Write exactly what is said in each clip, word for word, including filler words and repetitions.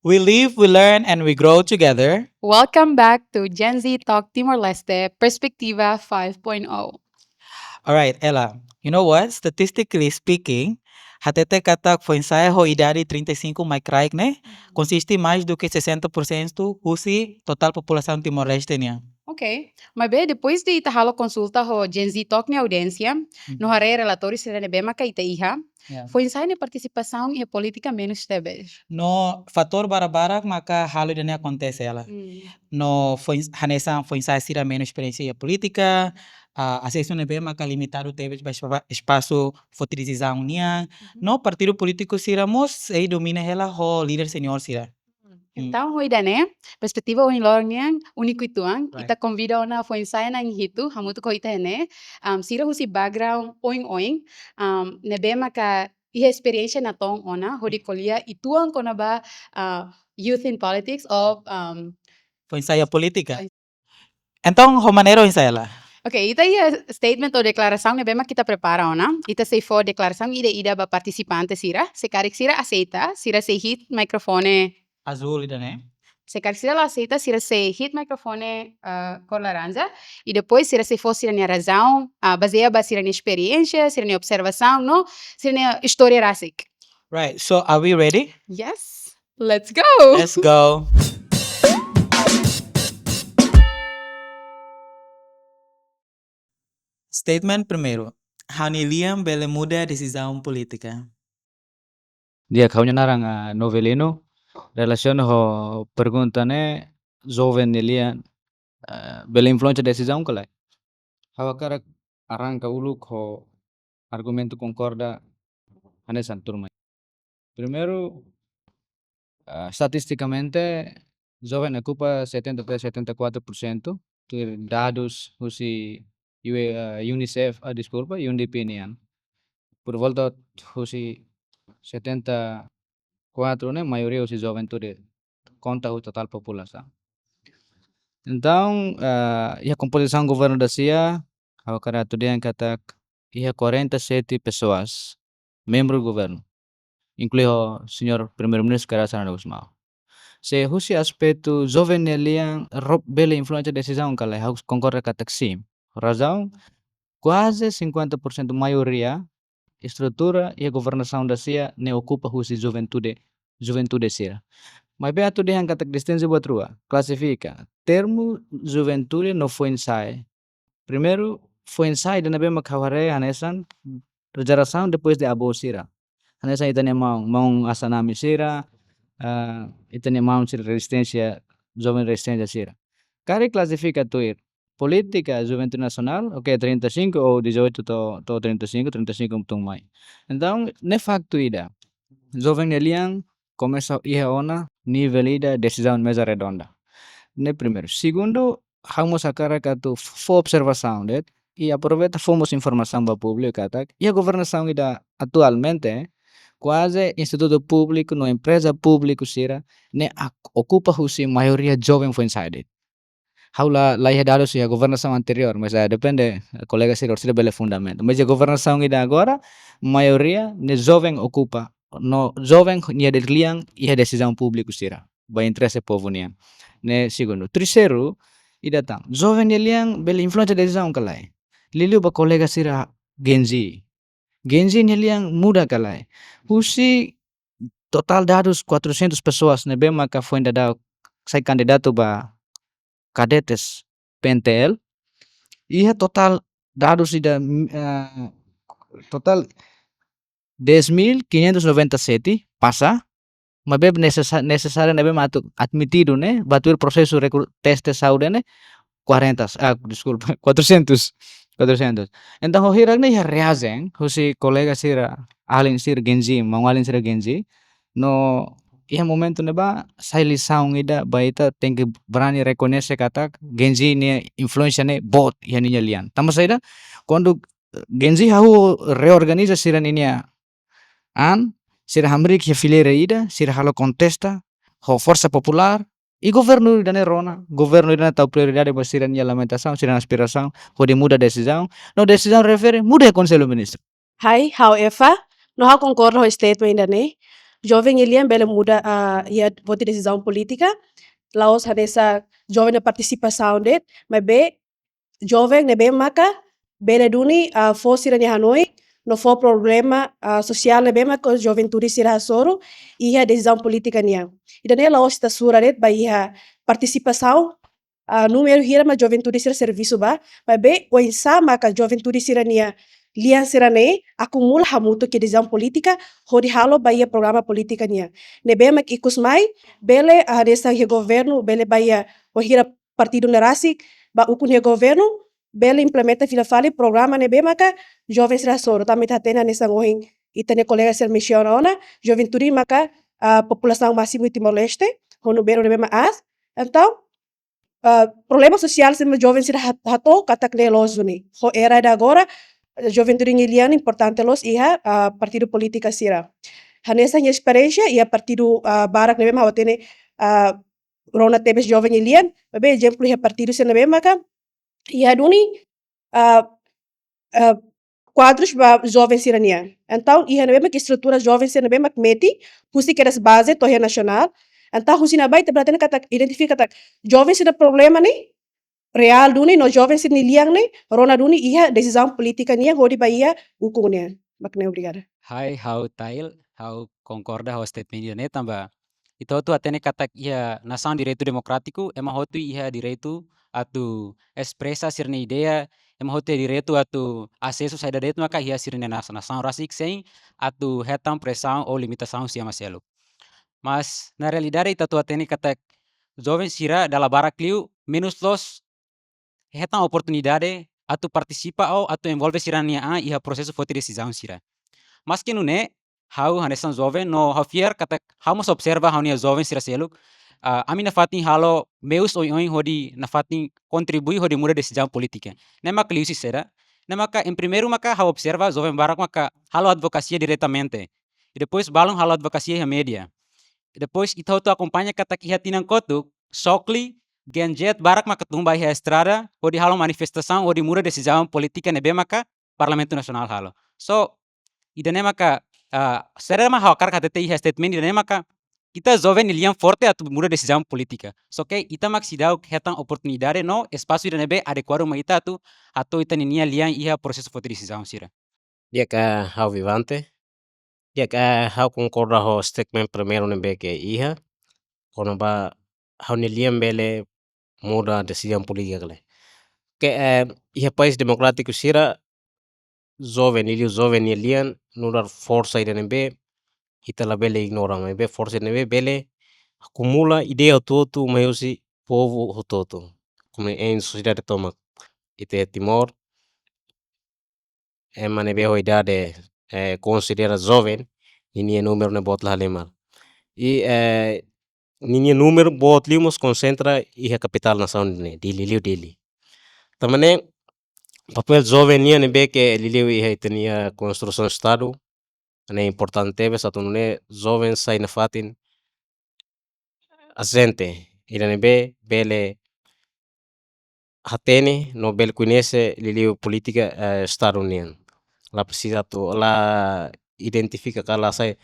We live, we learn, and we grow together. Welcome back to Gen Z Talk Timor-Leste Perspectiva five point oh. Alright, Ella, you know what? Statistically speaking, hatete katak foin-sa'e ho idade trinta e cinco mai kraik ne'e, konsiste mais do que sessenta por cento husi totál populasaun Timor-Leste nian. Ok, maibé depois de ita halo konsulta ho Gen Z Talk nia audiénsia, no haree relatóriu sira ne'ebé maka ita iha, Yeah. foin-sa'e nia partisipasaun iha polítika menus tebes. No fatór barak-barak maka halo ida-ne'e akontese, Ella. Mm. No foin, hanesan foin-sa'e sira menus esperiénsia iha polítika, ah, asesu ne'ebé maka limitadu tebes ba espa-, espasu foti desizaun nian. No partidu polítiku sira mós sei domina hela ho líder seniór sira. Mm. Entaun, ho ida-ne'e, perspetiva ohin loron nian úniku uitoan, Right. ita konvida ona foin-sa'e na'in hitu hamutuk ho ita iha ne'e, um, sira husi background oin-oin, um, ne'ebé maka iha esperiénsia natoon ona hodi ko'alia uitoan kona-ba, uh, youth in politics of, um, Foin-sa'e iha polítika. Entaun, ho maneira oinsá, Ella? Ok, ita iha statement ou deklarasaun ne'ebé mak ita prepara ona. Ita sei fó deklarasaun ida-ida ba partisipante sira. Se karik sira aseita, sira sei hit mikrofone. Azul ida-ne'e. Se karik sira la aseita, sira sei hit mikrofone, ah, kór laranja. I depois sira sei fó sira-nia razaun, ah, bazeia ba sira-nia esperiénsia, sira-nia observasaun, no sira-nia istória rasik. Right, so are we ready? Yes, let's go. Let's go. Statement primeiru. Ha'u-nia lian bele muda desizaun polítika. Di'ak, ha'u-nia naran, ah, Novelino. Relasiona ho pergunta ne'e, joven nia lian, ah, bele influensia desizaun ka lae? Ha'u hakarak arranka uluk ho argumentu konkorda hanesan tuirmai. Primeiru, ah, estatistikamente, joven okupa setenta até setenta e quatro por cento, tuir dadus husi U-, ah, UNICEF, ah, deskulpa, U N D P nian. Por volta husi setenta e quatro ne'e, maioria husi joventude, konta husi totál populasaun. Entaun, ah, iha kompozisaun governu da-sia, ha'u hakarak atu dehan katak iha quarenta e sete pessoas, membru governu, inklui ho señór Primeiru-Ministru Kay Rala Xanana Gusmão. Se husi aspetu joven nia lian ro-, bele influensia desizaun ka lae, ha'u konkorda katak sin. Razaun, kuaze cinquenta por cento, maioria estrutura iha governasaun da-sia ne'e okupa husi juventude, juventude sira. Maibé atu dehan katak distinsi buat rua, klasifika termu juventude no foin-sa'e. Primeiru, foin-sa'e ida ne'ebé mak ha'u haree hanesan jerasaun depois de avó sira. Hanesan ita-nia maun, maun Assanami sira, ah, ita-nia maun sira rezisténsia, joven rezisténsia sira. Karik klasifika tuir polítika juventude nasionál, ok, trinta e cinco ou dezoito to'o, to'o trinta e cinco, trinta e cinco tun mai. Entaun, ne'e faktu ida. Joven nia lian komesa iha ona nivel ida desizaun meza redonda. Ne'e primeiru. Segundu, ha'u mós hakarak atu fó observasaun de'it, i aproveita fó mós informasaun ba públiku katak iha governasaun ida atualmente, kuaze institutu públiku no empreza públiku sira ne'e ak-, okupa husi maioria joven foin-sa'e de'it. Ha'u la, la iha dadus iha governasaun anteriór, mas, ah, depende, kolega sira, sira bele fundamenta. Mas iha governasaun ida agora, maioria ne'e joven okupa, no joven nia lian iha desizaun públiku sira, ba interese povu nian. Ne'e segundu. Terseiru, ida tan, joven nia lian bele influensia desizaun ka lae? Liuliu ba kolega sira Gen Z. Gen Z nia lian muda ka lae? Husi totál dadus quatrocentas pessoas ne'ebé maka foin daudaun sai kandidatu ba kadetes P N T L, iha totál dadus ida, mm, eh, totál dez mil quinhentos noventa e sete pasa, maibé nesesa-, nesesáriu ne'ebé mak atu admitidu ne'e, ba tuir prosesu rekru-, teste saúde ne'e, quarenta, ah, deskulpa, quatrocentos, quatrocentos. Entaun, ho hirak ne'e iha reajen husi kolega sira, alin sira Gen Z, maun-alin sira Gen Z, no iha momentu ne'ebá sai lisaun ida ba ita tenke brani rekoñese katak Gen Z nia influénsia ne'e boot iha ninia lian. Tanba saida, kuandu Gen Z hahú reorganiza sira ninia an, sira hamriik iha fileira ida, sira halo kontesta ho forsa populár, i governu ida-ne'e rona, governu ida-ne'e tau prioridade ba sira-nia lamentasaun, sira-nia aspirasaun, hodi muda desizaun, no desizaun refere muda iha Konsellu Ministru. Hai, ha'u Eva, no ha'u konkorda ho statement ida-ne'e. joven nia lian bele muda, ah, iha votu desizaun polítika, la'ós hanesan joven nia partisipasaun de'it, maibé joven ne'ebé maka bele duni, ah, fó sira-nia hanoin, no fó problema, ah, sosiál ne'ebé maka juventude sira hasoru iha desizaun polítika nian. Ida-ne'e la'ós ita sura de'it ba iha partisipasaun, ah, númeru hira mak juventude sira servisu ba, maibé oinsá maka juventude sira-nia lian sira-ne'e akumula hamutuk iha desizaun polítika, hodi halo ba iha programa polítika nian. Ne'ebé mak ikus mai, bele, ah, hanesan iha governu, bele ba iha wainhira partidu ne'e rasik ba ukun iha governu, bele implementa fila fali programa ne'ebé maka joven sira hasoru. Tanba ita hatene hanesan ohin ita-nia kolega sira mensiona ona, juventude maka, ah, populasaun másimu Timor-Leste, ho númeru ne'ebé mak aas. Entaun, ah, problema sosiál sira mak joven sira hat-, hato'o katak ne'e loos duni. Ho era ida agora, eh, juventude nia lian importante loos iha, ah, partidu polítika sira. Hanesan iha esperiénsia iha partidu, ah, barak ne'ebé mak ha'u hatene, ah, rona tebes joven nia lian, maibé ezemplu iha partidu sira ne'ebé maka iha duni, ah, ah, kuadrus ba joven sira-nian. Entaun, iha ne'ebé mak estrutura joven sira ne'ebé mak metin, husi kedas baze to'o iha nasionál. Entaun, husi ne'ebá ita bele hatene katak, identifika katak joven sira-nia problema ne'e reál duni, no joven sira-nia lian ne'e rona duni iha desizaun polítika nian hodi ba iha ukun nian. Mak ne'e, obrigada. Hai, ha'u Tail, ha'u konkorda ho statement ida-ne'e tanba ita hotu hatene katak iha nasaun direitu demokrátiku, ema hotu iha direitu atu espresa sira-nia ideia, ema hotu iha direitu atu asesu saida de'it maka iha sira-nia nas-, nasaun rasik sein atu hetan presaun ou limitasaun husi ema seluk. Mas, na realidade ita hotu hatene katak joven sira dala barak liu menus loos hetan oportunidade atu partisipa ou atu envolve sira-nia an iha prosesu foti desizaun sira. Maski nune'e, ha'u hanesan joven no ha'u fiar katak ha'u mós observa ha'u-nia joven sira seluk, ah, ami nafatin halo meius oioin hodi nafatin kontribui hodi muda desizaun polítika. Ne'e mak liuhusi saida? Ne'e maka, em primeiru maka ha'u observa joven barak maka halo advokasia diretamente. I depois balun halo advokasia iha média. I depois ita hotu akompaña katak iha tinan kotuk, Sokli, Gen Z barak maka tun ba iha estrada, hodi halo manifestasaun, hodi muda desizaun polítika ne'ebé maka Parlamentu Nasionál halo. So, ida-ne'e maka, ah, saida mak ha'u hakarak hatete iha statement ida-ne'e maka, ita joven nia lian forte atu muda desizaun polítika. Só ke ita mak seidauk hetan oportunidade no espasu ida ne'ebé adekuadu mai ita atu hato'o ita-nia lian iha prosesu foti desizaun sira. Di'ak, ha'u Vivante. Di'ak, ha'u konkorda ho statement primeiru ne'ebé ke iha, kona-ba ha'u-nia lian bele muda desizaun polítika ka lae. Ke, eh, iha país demokrátiku sira, joven, liuliu joven nia lian, nu'udar forsa ida ne'ebé ita labele ignora, maibé forsa ida ne'ebé bele akumula ideia hotu-hotu mai husi povu hotu-hotu. Komu em sosiedade tomak, ita iha Timor, ema ne'ebé ho idade, eh, konsidera joven, ninia númeru ne'e boot la halimar. I, eh, ninia númeru boot liu mós konsentra iha kapitál nasaun ne'e, Dili, liu Dili. Tanba ne'e, papél joven nian ne'ebé ke liuliu iha ita-nia konstrusaun Estadu, ne'e importante tebes atu nune'e joven sai nafatin ajente ida ne'ebé bele hatene no bele koñese liuliu polítika, eh, Estadu nian. La presiza atu, la identifika ka la sai,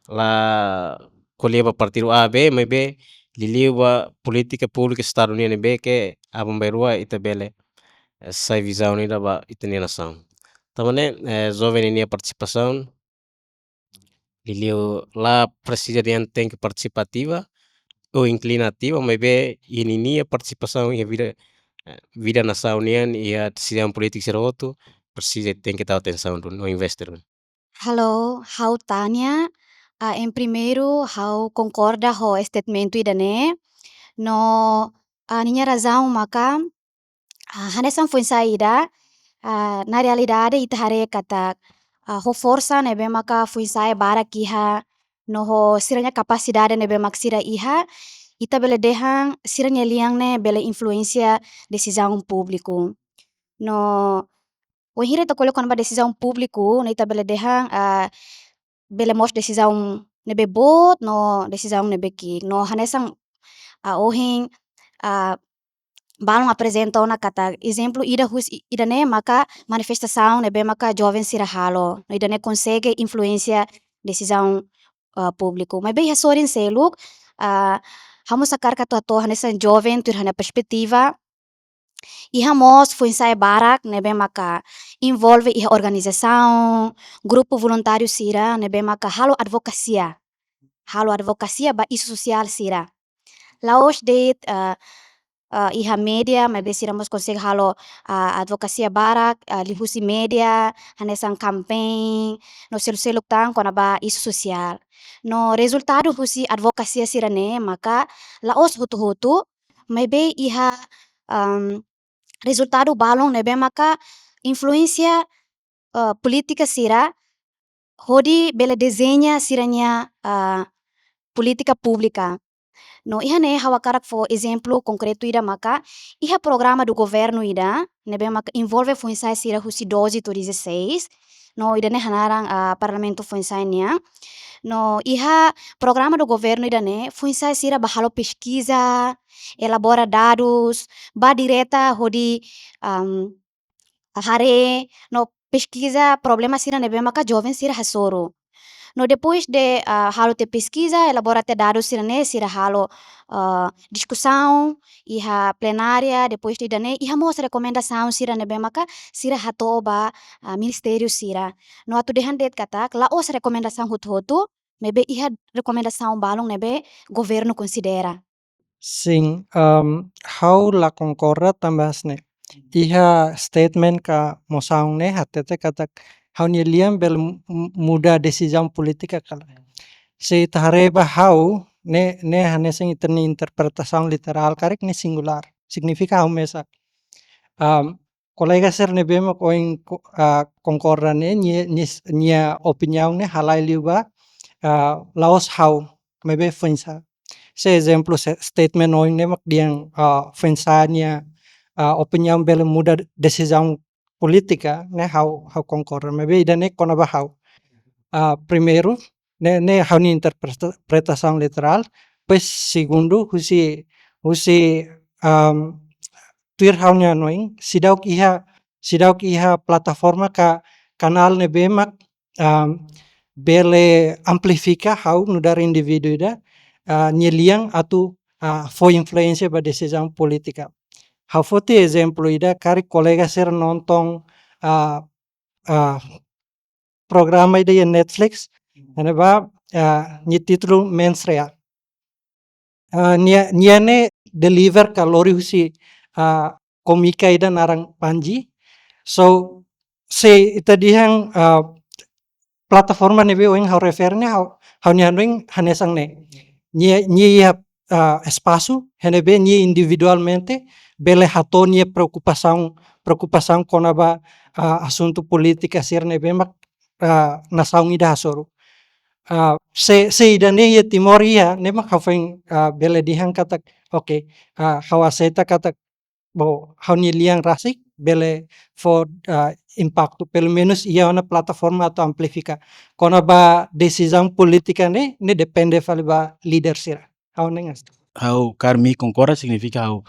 la ko'alia ba partidu A, B, maibé liuliu ba polítika públika Estadu nian ne'ebé ke aban-bainrua ita bele, eh, sai vizaun ida ba ita-nia nasaun. Tanba ne'e, eh, joven ninia partisipasaun, liuliu la presiza dehan tenke partisipa ativa ou inklina ativa, maibé iha ninia partisipasaun iha vida, eh, vida nasaun nian, iha desizaun polítika sira hotu, presiza tenke tau atensaun duni no investe duni. Halo, ha'u Tania. Ah, em primeiru, ha'u konkorda ho statement ida-ne'e. No, ah, ninia razaun maka, ah, hanesan foin-sa'e ida, ah, na realidade ita haree katak, ah, ho forsa ne'ebé maka foin-sa'e barak iha, no ho sira-nia kapasidade ne'ebé mak sira iha, ita bele dehan sira-nia lian ne'e bele influensia desizaun públiku. No, wainhira ita ko'alia kona-ba desizaun públiku, no ita bele dehan, ah, bele mós desizaun ne'ebé boot, no desizaun ne'ebé ki'ik. No hanesan, ah, ohin, ah, balun aprezenta ona katak ezemplu ida husi i-, ida-ne'e maka manifestasaun ne'ebé maka joven sira halo. No ida-ne'e konsege influensia desizaun ah, públiku. Maibé iha sorin seluk, ah, ha'u mós hakarak atu hato'o hanesan joven tuir ha'u-nia perspetiva. Iha mós foin-sa'e barak ne'ebé maka envolve iha organizasaun, grupu voluntáriu sira ne'ebé maka halo advokasia. Halo advokasia ba isu sosiál sira. La'ós de'it, ah, ah, iha média, maibé sira mós konsege halo, ah, advokasia barak, ah, liuhusi média, hanesan kampanha, no seluk-seluk tan kona-ba isu sosiál. No rezultadu husi advokasia sira-ne'e maka la'ós hotu-hotu, maibé iha, am, rezultadu balun ne'ebé maka influénsia, eh, polítika sira hodi bele dezeña sira-nia, ah, polítika públika. No iha ne'e ha'u hakarak fó ezemplu konkretu ida maka iha programa do governo ida ne'ebé maka envolve foin-sa'e sira husi doze to'o dezasseis. No ida-ne'e hanaran, ah, Parlamentu Foin-sa'e nian. No iha programa do governo ida-ne'e foin-sa'e sira bá halo peskiza, elabora dadus, bá direta hodi, am, haree no peskiza problema sira ne'ebé maka joven sira hasoru. No depois de, ah, halo tiha peskiza, elabora tiha dadus sira-ne'e, sira halo, ah, diskusaun iha plenária, depois de ida-ne'e iha mós rekomendasaun sira ne'ebé maka sira hato'o ba, ah, ministériu sira. No atu dehan de'it katak la'ós rekomendasaun hotu-hotu, maibé iha rekomendasaun balun ne'ebé governu konsidera. Sin, em, ha'u la konkorda tanba hanesan ne'e. Iha statement ka mosaun ne'e hatete katak ha'u-nia lian bele mu-, mu-, muda desizaun polítika ka lae. Se ita haree ba ha'u, ne'e, ne'e hanesan ita-nia interpretasaun literál karik ne'e singulár. Signifika ha'u mesak. Em, kolega sira ne'ebé mak ohin ko-, ah, konkorda ne'e, nia, nia, nia opiniaun ne'e halai liu ba, ah, la'ós ha'u, maibé foin-sa'e. Se ezemplu, se statement ohin ne'e mak dehan, ah, foin-sa'e nia, ah, opiniaun bele muda desizaun polítika, ne'e ha'u, ha'u konkorda. Maibé ida-ne'e kona-ba ha'u. Ah, primeiru, ne'e, ne'e ha'u-nia interpreta-, interpretasaun literál. Depois segundu, husi, husi, am, tuir ha'u-nia hanoin, seidauk iha, seidauk iha plataforma ka kanál ne'ebé mak, am, bele amplifika ha'u nu'udar indivíduu ida, ah, nia lian atu, ah, fó influénsia ba desizaun polítika. Ha'u foti ezemplu ida, karik kolega sira nonton, ah, ah, programa ida iha Netflix, ne'ebá, ah, nia títulu Mensreya. Ah, nia, nia ne'e deliver ka lori husi, ah, komika ida naran Panji. So, se ita dehan, ah, plataforma ne'ebé ohin ha'u refere ne'e ha'u, ha'u-nia hanoin hanesan ne'e. Nia, nia iha, ah, espasu, iha ne'ebé nia individualmente bele hato'o nia preokupasaun, preokupasaun kona-ba, ah, asuntu polítika sira ne'ebé mak, ah, nasaun ida hasoru. Ah, se, se ida-ne'e iha Timor iha, ne'e mak ha'u foin, ah, bele dehan katak, oke, ah, ha'u aseita katak, bom, ha'u-nia lian rasik bele fó, ah, impaktu, pelumenus iha ona plataforma atu amplifika. Kona-ba desizaun polítika ne'e, ne'e depende fali ba líder sira. Ha'u ne'e ngas. Ha'u kaer mi konkorda signifika ha'u,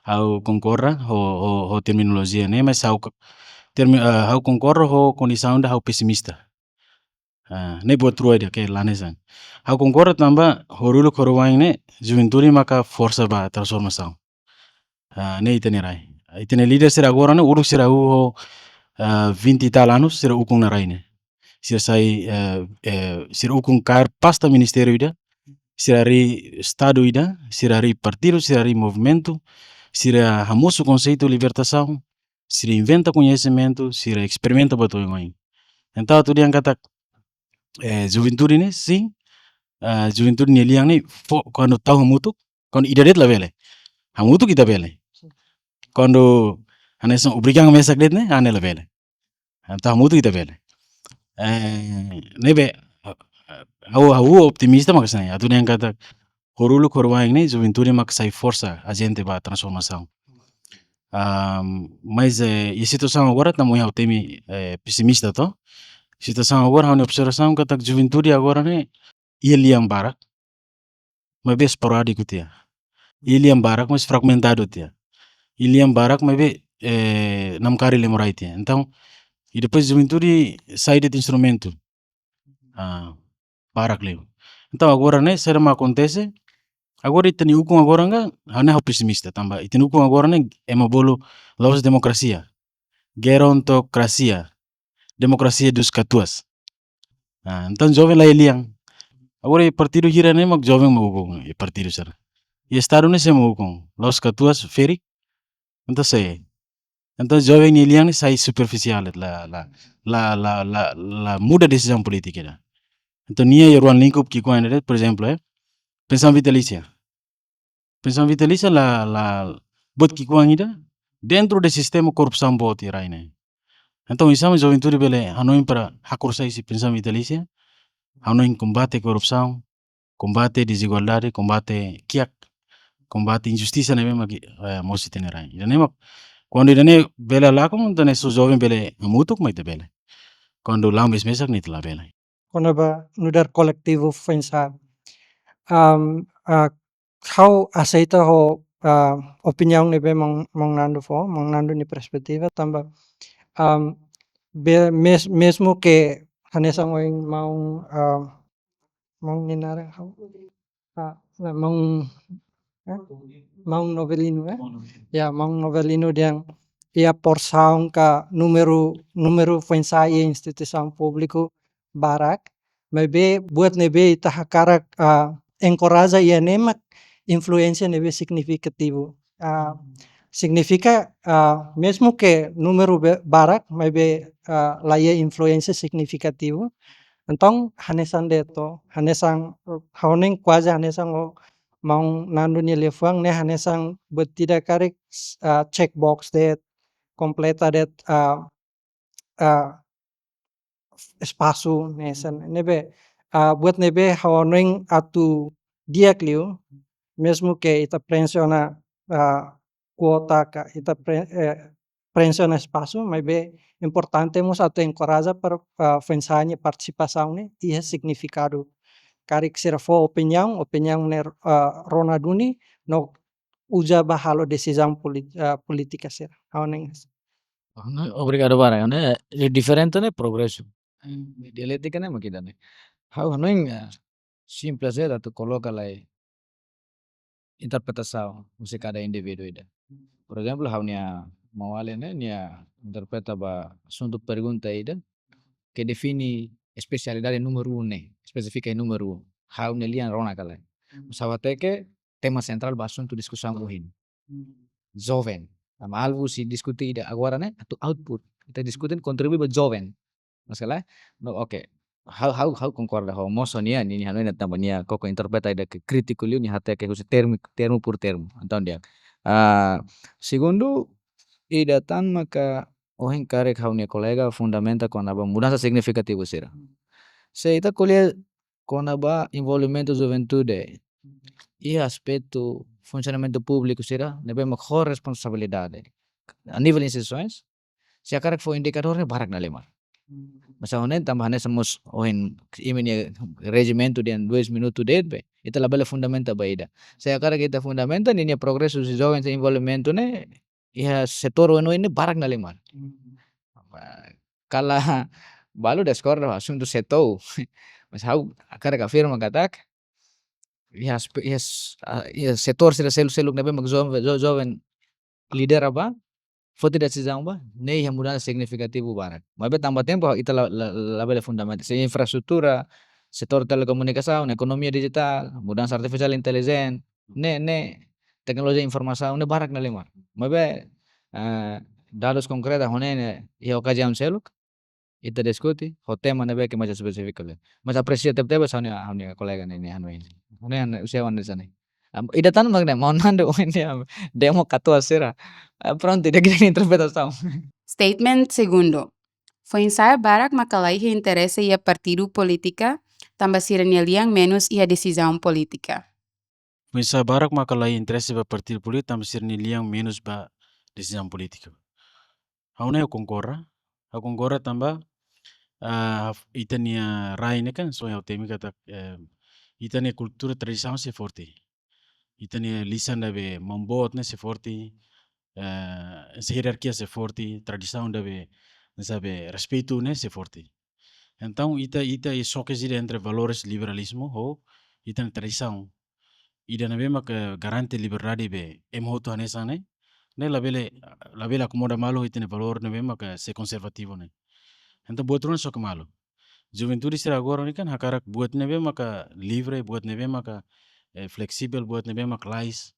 ha'u konkorda ho, ho, ho terminolojia ne'e, mas ha'u ko-, termi-, ah, ha'u konkorda ho kondisaun ida ha'u pesimista. Ah, ne'e buat rua ida ke la hanesan. Ha'u konkorda tanba horuluk horibainhira ne'e juventude maka forsa ba transformasaun. Ah, ne'e ita-nia rai. Ita-nia líder sira agora ne'e, uluk sira hahú ho, ah, vinte e tal anos, sira ukun iha rai ne'e. Sira sai, eh, eh, sira ukun kaer pasta ministériu ida, sira harii estadu ida, sira harii partidu, sira harii movimentu, sira hamosu konseitu libertasaun, sira inventa koñesimentu, sira esperimenta buat oioin. Entaun, atu dehan katak, eh, juventude ne'e, sin, ah, juventude nia lian ne'e, fó, kuandu tau hamutuk, kuandu ida de'it labele. Hamutuk ita bele. Kuandu hanesan obriga mesak de'it ne'e, ah, ne'e labele. Entaun hamutuk ita bele. Eh, ne'ebé, ha'u, ha'u optimista mak hanesan ne'e. Atu dehan katak horuluk horibainhira ne'e, juventude mak sai forsa, ajente ba transformasaun. Ah, mas, eh, iha situasaun agora, tanba ohin ha'u temi, eh, pesimista to. Situasaun agora, ha'u-nia observasaun katak juventude agora ne'e, iha lian barak, maibé esporádiku tiha. Iha lian barak, mas fragmentadu tiha. Iha lian barak, maibé, eh, namkari lemorai tiha. Entaun, i depois juventude sai de'it instrumentu. Ah, barak liu. Entaun agora ne'e, saida mak akontese? Agora ita-nia ukun agora ne'e, ha'u ne'e ha'u pesimista, tanba ita-nia ukun agora ne'e, ema bolu la'ós demokrasia, gerontokrasia, demokrasia dos katuas. Ah, entaun joven la iha lian. Agora iha partidu hira ne'e mak joven mak ukun, iha partidu sira. Iha estadu ne'e sé mak ukun, la'ós katuas ferik. Entaun sé. Entaun joven nia lian ne'e sai superfisiál, la, la, la muda desizaun polítika ida. Entaun nia iha ruang lingkup ki'ikoan ida, por ezemplu, eh, pensaun vitalísia. Pensaun vitalísia la, la, buat ki'ikoan ida dentro de sistema korrupsaun boot iha rai ne'e. Entaun, oinsá mak juventude bele hanoin para hakurusai husi pensaun vitalísia, hanoin kombate korrupsaun, kombate dezigualdade, kombate kiak, kombate injustisa ne'ebé mak, eh, mosu iha ita-nia rai. Ida-ne'e mak, kuandu ida-ne'e bele lakon, entaun ne'e só joven bele hamutuk mak ita bele. Kuandu la'o mesa-mesak ne'e ita labele. Kona-ba nu'udar koletivu foin-sa'e. Am, ah, ha'u aseita ho, ah, opiniaun ne'ebé maun, maun Nando fó, maun Nando nia perspetiva tanba, am, be-, mes-, mezmu ke hanesan ohin maun, ah, maun nia naran ha'u, ah, la, maun, eh? Maun Novelino, eh? Ya, maun Novelino dehan iha porsaun ka númeru, númeru foin-sa'e iha instituisaun públiku barak, maibé buat ne'ebé ita hakarak, ah, enkoraja iha ne'e mak influénsia ne'ebé signifikativu. Ah, signifika, ah, mezmu ke númeru be-, barak, maibé, ah, la iha influénsia signifikativu. Entaun, hanesan de'it, hanesan, eh, ha'u hanoin kuaze hanesan ho maun Nando nia liafuan ne'e, hanesan buat ida karik, ah, checkbox de'it, kompleta de'it, ah, ah, espasu ne'e hanesan ne'ebé, ah, buat ne'ebé ha'u hanoin atu di'ak liu, mezmu ke ita preenxe ona, ah, kuota ka ita pre-, eh, preenxe ona espasu, maibé importante mós atu enkoraja para, ah, foin-sa'e nia partisipasaun ne'e iha signifikadu. Karik sira fó opiniaun, opiniaun ne'e, ah, rona duni, no uza ba halo desizaun poli-, ah, polítika sira. Ha'u hanoin. Ha'u hanoin, obrigadu barak. Ne'e, eh, diferente ne'e progresu. Hmm. Dialétika ne'e mak ida-ne'e. Ha'u hanoin, eh, simples de'it atu koloka lai interpretasaun husi kada indivíduu ida. Por ezemplu, ha'u-nia maun-alin ne'e, nia interpreta ba asuntu pergunta ida ke define espesialidade númeru um ne'e, espesifika númeru um. Ha'u-nia lian rona ka lae. Mas ha'u hateke tema sentrál ba asuntu diskusaun ohin. Joven. Tanba alvu husi diskute ida agora ne'e, atu output. Ita diskute kontribui ba joven. Masalah, no, oke. Ha'u, ha'u, ha'u konkorda ho moso nia, nia, nia hanoin tanba nia koko interpreta ida ke krítiku liu, nia hateke husi termu, termu por termu. Entaun dehan. Ah, segundu, ida tan maka ohin karik ha'u-nia kolega fundamenta kona-ba mudansa signifikativu sira. Se ita ko'alia kona-ba envolvimentu juventude iha aspetu funsionamentu públiku sira, ne'ebé mak ho responsabilidade. A nivel instituisoens, se hakarak fó indikadór ne'e barak nafatin. Mas ha'u hanoin tanba hanesan mós ohin imi-nia rejimentu dehan dois minutu de'it be, ita labele fundamenta ba ida. Se hakarak ita fundamenta, ninia progresu husi joven sira envolvimentu ne'e, iha setór oin-oin ne'e barak nafatin. Kala balu diskorda asuntu setór. Mas ha'u hakarak afirma katak, iha aspe-, iha s-, ah, iha setór sira seluk-seluk ne'ebé mak joven, jo-, joven lidera ba, foti desizaun ba, ne'e iha mudansa signifikativu barak. Maibé tanba tempu ita la, la, la, labele fundamenta. Se infraestrutura, setór telekomunikasaun, ekonomia dijitál, mudansa artifisiál intelijente, ne'e, ne'e, teknolojia informasaun, ne'e barak nafatin. Maibé, eh, dadus konkretu, ha'u hanoin ne'e, iha okaziaun seluk, ita diskute, ho tema ne'ebé ke mais espesífiku liu. Mas apresia tebetebes ha'u-nia, ha'u-nia kolega ne'e, ne'e hanoin. Ha'u hanoin, ha'u-nia usia wan di sana. Am, ida tan mak ne'e, maun Nando ohin ne'e, am, demo katuas sira. Ah, prontu, ida-ne'e interpretasaun. Statement segundu. Foin-sa'e barak maka la iha interese iha partidu polítika, tanba sira-nia lian menus iha desizaun polítika. Foin-sa'e barak maka la iha interese ba partidu polítika, tanba sira-nia lian menus ba desizaun polítika. Ha'u ne'e konkorda, ha'u konkorda tanba, ah, ita-nia rai ne'e kan, so ha'u temi katak, eh, ita-nia kultura tradisaun sei forte. Ita-nia lisan ida be maun boot ne'e sei forte, eh, sei hierarkia sei forte, tradisaun ida be, sabe, respeitu ne'e sei forte. Entaun, ita, ita iha xoke ida entre valores liberalizmu ho ita-nia tradisaun ida ne'ebé maka garante liberdade ba ema hotu hanesan ne'e, ne'e labele, labele akomoda malu ita-nia valór ne'ebé maka sei konservativu ne'e. Entaun buat rua ne'e xoke malu. Juventude sira agora ne'e kan hakarak buat ne'ebé maka livre, buat ne'ebé maka, eh, fleksível, buat ne'ebé maka lalais.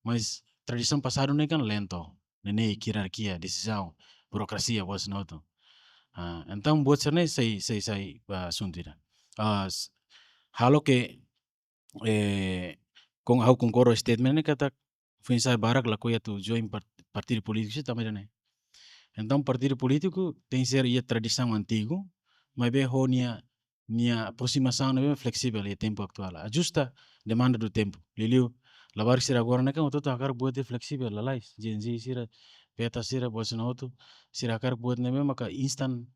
Mas tradisaun pasadu ne'e kan lentu, ne'e ne'e hierarkia, desizaun, burokrasia, buat sira hotu. Ah, entaun buat sira-ne'e sai, sai, sai ba asuntu ida. Ah, s-, halo ke, eh, kon-, ha'u konkorda statement ne'e katak foin-sa'e barak lakohi atu join part-, partidu polítiku sira tanba ida-ne'e. Entaun partidu polítiku tenke ser iha tradisaun antigu, maibé ho nia, nia aprosimasaun ne'ebé fleksível iha tempu atuál. Ajusta demanda do tempu. Liuliu labarik sira agora ne'e kan hotu-hotu hakarak buat ida fleksível, lalais. Gen Z sira, peta sira, buat sira hotu, sira hakarak buat ne'ebé maka instan,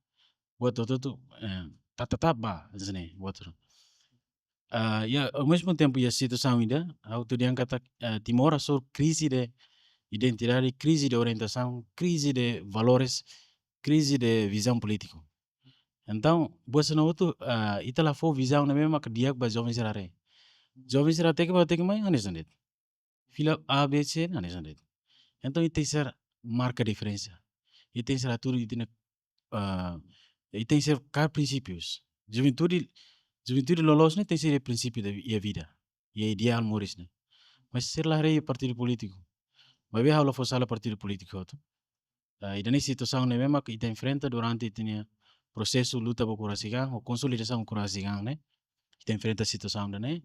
buat hotu-hotu, eh, ta, ta, ta, ba, hanesan ne'e, buat hotu. Ah, ya, ao mesmo tempo, iha situasaun ida, ha'u atu dehan katak, eh, Timor hasoru krize de identidade, krize de orientasaun, krize de valores, krize de vizaun polítiku. Entaun, buat sira hotu, ah, ita la fó vizaun ne'ebé maka di'ak ba joven sira haree. Joven sira hateke bá hateke mai, hanesan de'it. Fila A, B, C, hanesan de'it. Entaun, ita tenke ser marka diferensa. Ita tenke ser atu, ita tenke, ah, ita tenke ser kaer prinsípius. Juventude, juventude loloos ne'e tenke ser prinsípiu da, iha vida, iha ideál moris ne'e. Mas sira la haree partidu polítiku. Maibé ha'u la fó sala partidu polítiku hotu. Ah, ida-ne'e situasaun ne'ebé maka ita enfrenta durante ita-nia prosesu luta ba ukun rasik an, ou konsolidasaun ukun rasik an ne'e. Ita enfrenta situasaun ida-ne'e.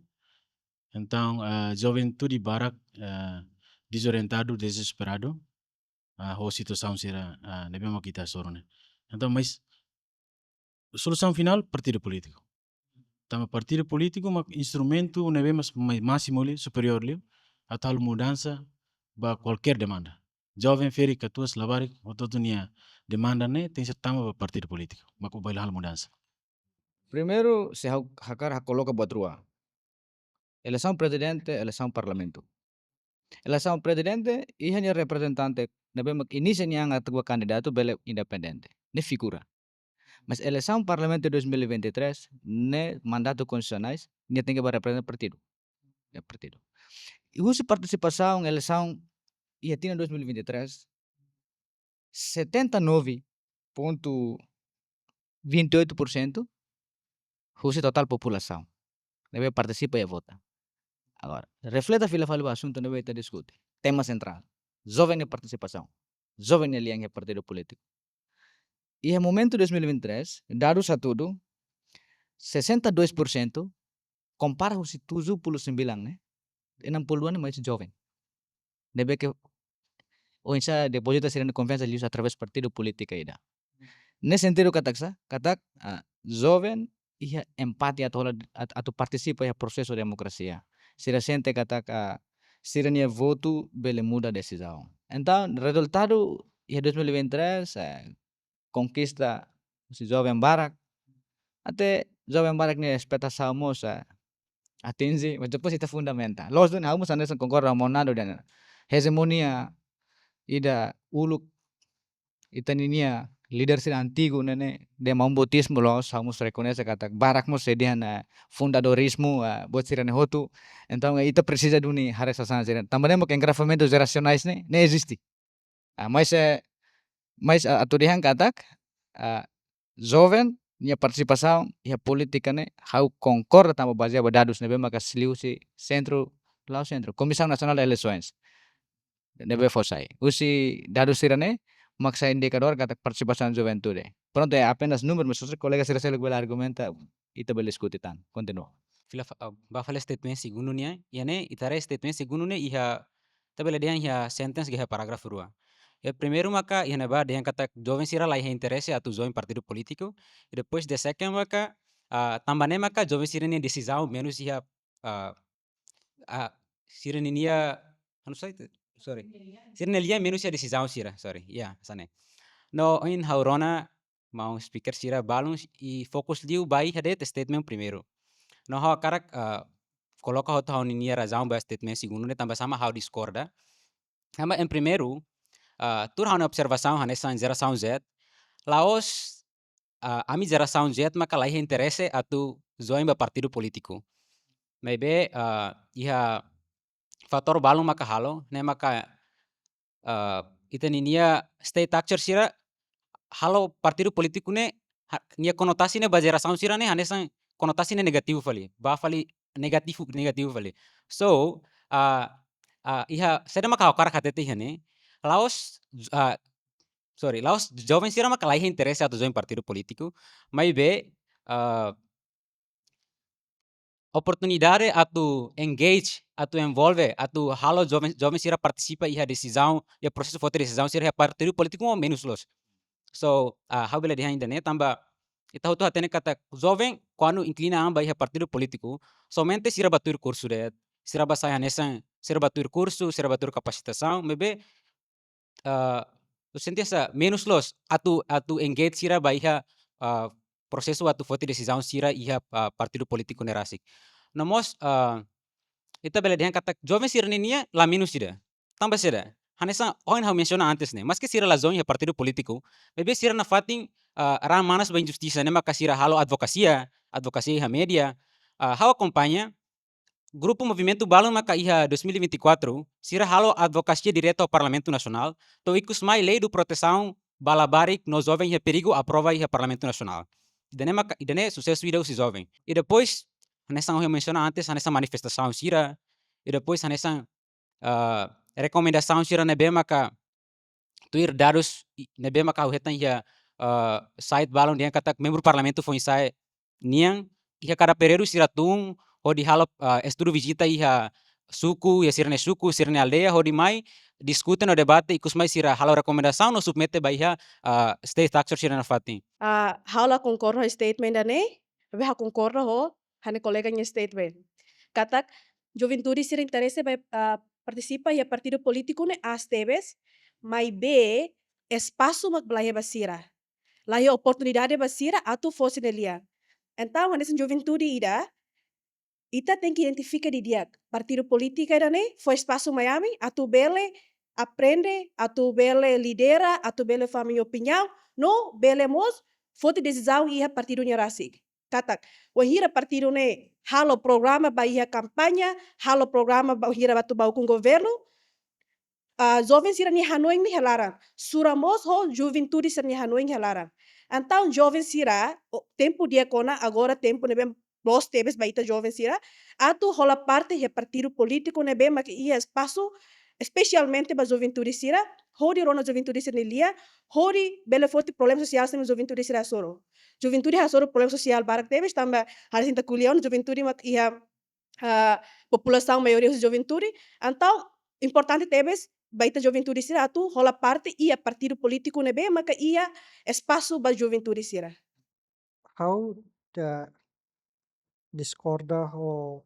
Entaun, ah, juventude barak, ah, dezorientadu, dezesperadu, ah, ho situasaun sira, ah, ne'ebé maka ita hasoru ne'e. Entaun, mas solusaun finál partidu polítiku. Tanba partidu polítiku mak instrumentu ne'ebé mas, ma-, másimu liu, superiór liu, atu halo mudansa ba kualkér demanda. Joven, ferik, katuas, labarik, hotu-hotu nia demanda ne'e tenke ser tama ba partidu polítiku, mak bele halo mudansa. Primeiru, se ha'u hakarak ha'u koloka buat rua. Eleisaun prezidente, eleisaun parlamentu. Eleisaun prezidente, iha nia reprezentante ne'ebé mak inisia nia an atu ba kandidatu bele independente. Ne'e figura. Mas eleisaun parlamentu dois mil e vinte e três, ne'e mandatu konstitusionais, nia tenke ba reprezenta partidu. Ya, partidu. I husi partisipasaun eleisaun iha tinan dois mil e vinte e três, setenta e nove ponto vinte e oito por cento husi totál populasaun ne'ebé partisipa iha vota. Agora, refleta fila fali ba asuntu ne'ebé ita diskute. Tema sentrál. Joven nia partisipasaun. Joven nia lian iha partidu polítiku. Iha momentu dois mil e vinte e três, dadus hatudu, sessenta e dois por cento, kompara husi tujuh puluh sembilan ne'e, enam puluh dua ne'e mais joven. Ne'ebé ke oinsá depozita sira-nia konfiansa liuhusi através partidu polítiku ida. Ne'e sentidu katak sá, katak, ah, joven iha empate atu hola, at-, atu partisipa iha prosesu demokrasia. Sira sente katak, ah, sira-nia votu bele muda desizaun. Entaun, rezultadu iha dois mil e vinte e três, eh, konkista husi joven barak. Até joven barak nia espetasaun mós, eh, atinje, mas depois ita fundamenta. Loos duni, ha'u mós hanesan konkorda ho Monado dehan hegemonia ida uluk ita ninia líder sira antigu ne'e, ne'e, de maun botismu loos, ha'u mós rekoñese katak barak mós sei dehan, eh, fundadorizmu, eh, buat sira-ne'e hotu. Entaun, eh, ita presiza duni haree sasán sira. Tanba ne'e mak engravamentu jerasionais ne'e, ne'e eziste. Ah, mas, eh, mas, ah, atu dehan katak, ah, joven nia partisipasaun iha polítika ne'e, ha'u konkorda tanba bazeia ba dadus ne'ebé maka liuhusi sentru, la'ós sentru, Comissão Nacional de Eleições ne'ebé fó sai. Husi dadus sira-ne'e mak sai indikadór katak partisipasaun juventude. Prontu, é apenas númeru, mas se kolega sira seluk bele argumenta, ita bele diskute tan. Kontinua. Fila fa-, ah, bá fali statement segundu nian, iha ne'e, ita haree statement segundu ne'e, iha, ita bele dehan iha sentence ka iha parágrafu rua. Iha primeiru maka, iha ne'ebá dehan katak joven sira la iha interese atu join partidu polítiku, i depois de second maka, ah, tanba ne'e maka joven sira-nia desizaun menus iha, ah, ah, sira-nia, anu sai, sorry. Sira-nia lian menus iha desizaun sira, sorry. Ya, hanesan ne'e. No, ohin ha'u rona, maun speaker sira balun i fokus liu ba iha de'it statement primeiru. No ha'u hakarak, ah, koloka hotu ha'u-nia razaun ba statement segundu ne'e tanba sama ha'u diskorda. Tanba em primeiru, ah, tuir ha'u-nia observasaun hanesan jerasaun Z, la'ós, ah, ami jerasaun Z maka la iha interese atu join ba partidu polítiku. Maibé, ah, iha fatór balun maka halo, ne'e maka, ah, ita ninia state actor sira halo partidu polítiku ne'e, ha-, nia konotasi ne'e ba jerasaun sira ne'e hanesan konotasi ne'e negativu fali, ba fali negativu, negativu fali. So, ah, ah, iha saida maka ha'u hakarak hatete iha ne'e, la'ós, ah, sorry, la'ós joven sira maka laiha interese atu join partidu polítiku, maibé, ah, oportunidade atu engage, atu envolve, atu halo joven, joven sira partisipa iha desizaun, iha prosesu foti desizaun sira iha partidu polítiku mós menus loos. So, ah, ha'u bele dehan ida-ne'e tanba ita hotu hatene katak joven kuandu inklina an ba iha partidu polítiku, somente sira bá tuir kursu de'it, sira bá sai hanesan, sira bá tuir kursu, sira bá tuir kapasitasaun, maibé, ah, ha'u sente hanesan menus loos atu, atu engage sira ba iha, ah, prosesu atu foti desizaun sira iha, ah, partidu polítiku ne'e rasik. No mós, ah, ita bele dehan katak joven sira ninia la menus ida. Tanba saida? Hanesan ohin ha'u mensiona antes ne'e, maski sira la join iha partidu polítiku, maibé sira nafatin, ah, raan manas ba injustisa ne'e maka sira halo advokasia, advokasia iha média. Ah, ha'u akompaña grupu movimentu balun maka iha dois mil e vinte e quatro, sira halo advokasia direta ho Parlamentu Nasionál, to'o ikus mai lei do protesaun ba labarik no joven iha perigu aprova iha Parlamentu Nasionál. Ida-ne'e maka, ida-ne'e susesu ida husi joven. I depois, hanesan ohin mensiona antes, hanesan manifestasaun sira, i depois hanesan, ah, rekomendasaun sira ne'ebé maka tuir dadus i-, ne'ebé maka ha'u hetan iha, ah, site balun dehan katak membru parlamentu foin-sa'e nian iha kada períodu sira tun hodi halo, ah, estudu vizita iha suku, iha sira-nia suku, sira-nia aldeia, hodi mai diskute no debate, ikus mai sira halo rekomendasaun no submete ba iha, ah, state actor sira nafatin. Ah, ha'u la konkorda ho statement ida-ne'e, maibé ha'u konkorda ho ha'u-nia kolega nia statement. Katak juventude sira interese ba, ah, partisipa iha partidu polítiku ne'e aas tebes, maibé espasu mak laiha ba sira. Laiha oportunidade ba sira atu fó sira-nia lian. Entaun, hanesan juventude ida, ita tenke identifika didi'ak partidu polítiku ida-ne'e fó espasu mai ami atu bele aprende, atu bele lidera, atu bele fó ami-nia opiniaun, no bele mós foti desizaun iha partidu nia rasik. Katak, wainhira partidu ne'e halo programa ba iha kampaña, halo programa ba hira atu bá ukun governu, ah, joven sira-nia hanoin ne'e iha laran. Sura mós ho juventude sira-nia hanoin iha laran. Entaun joven sira, o, tempu di'ak ona, agora tempu ne'ebé loos tebes ba ita joven sira atu hola parte iha partidu polítiku ne'ebé maka iha espasu, espesialmente ba juventude sira, hodi rona juventude sira-nia lian, hodi bele foti problema sosiál sira ne'ebé juventude sira hasoru. Juventude hasoru problema sosiál barak tebes tanba hanesan ita ko'alia ona juventude mak iha, ah, populasaun maioria husi juventude. Entaun, importante tebes ba ita juventude sira atu hola parte iha partidu polítiku ne'ebé maka iha espasu ba juventude sira. Ha'u la diskorda ho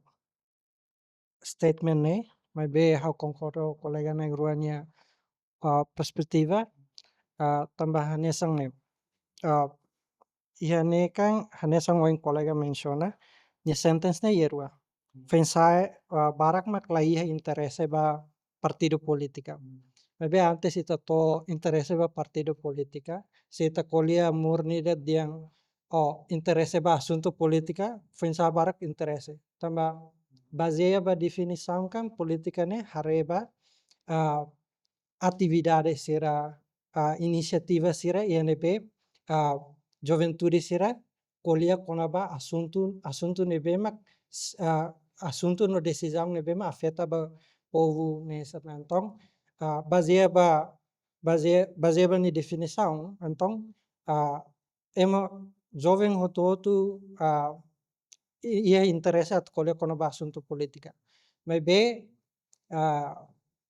statement ne'e, maibé ha'u konkorda ho kolega na'in-rua nia, ah, perspetiva, ah, tanba hanesan ne'e. Ah, iha ne'e kan hanesan ohin kolega mensiona, nia sentence ne'e iha rua. Foin-sa'e, ah, barak mak laiha interese ba partidu polítika. Maibé antes ita to'o interese ba partidu polítika, se ita ko'alia murni de'it dehan, oh, interese ba asuntu polítika, foin-sa'e barak interese. Tanba bazeia ba definisaun kan polítika ne'e haree ba, ah, atividade sira, ah, inisiativa sira iha ne'ebé, ah, juventude sira ko'alia kona-ba asuntu, asuntu ne'ebé mak, s-, ah, asuntu no desizaun ne'ebé mak afeta ba povu ne'e sira. Entaun, ah, bazeia ba, bazeia, bazeia ba nia definisaun, entaun, ah, ema joven hotu-hotu, ah, i-, iha interese atu ko'alia kona-ba asuntu polítika. Maibé, ah,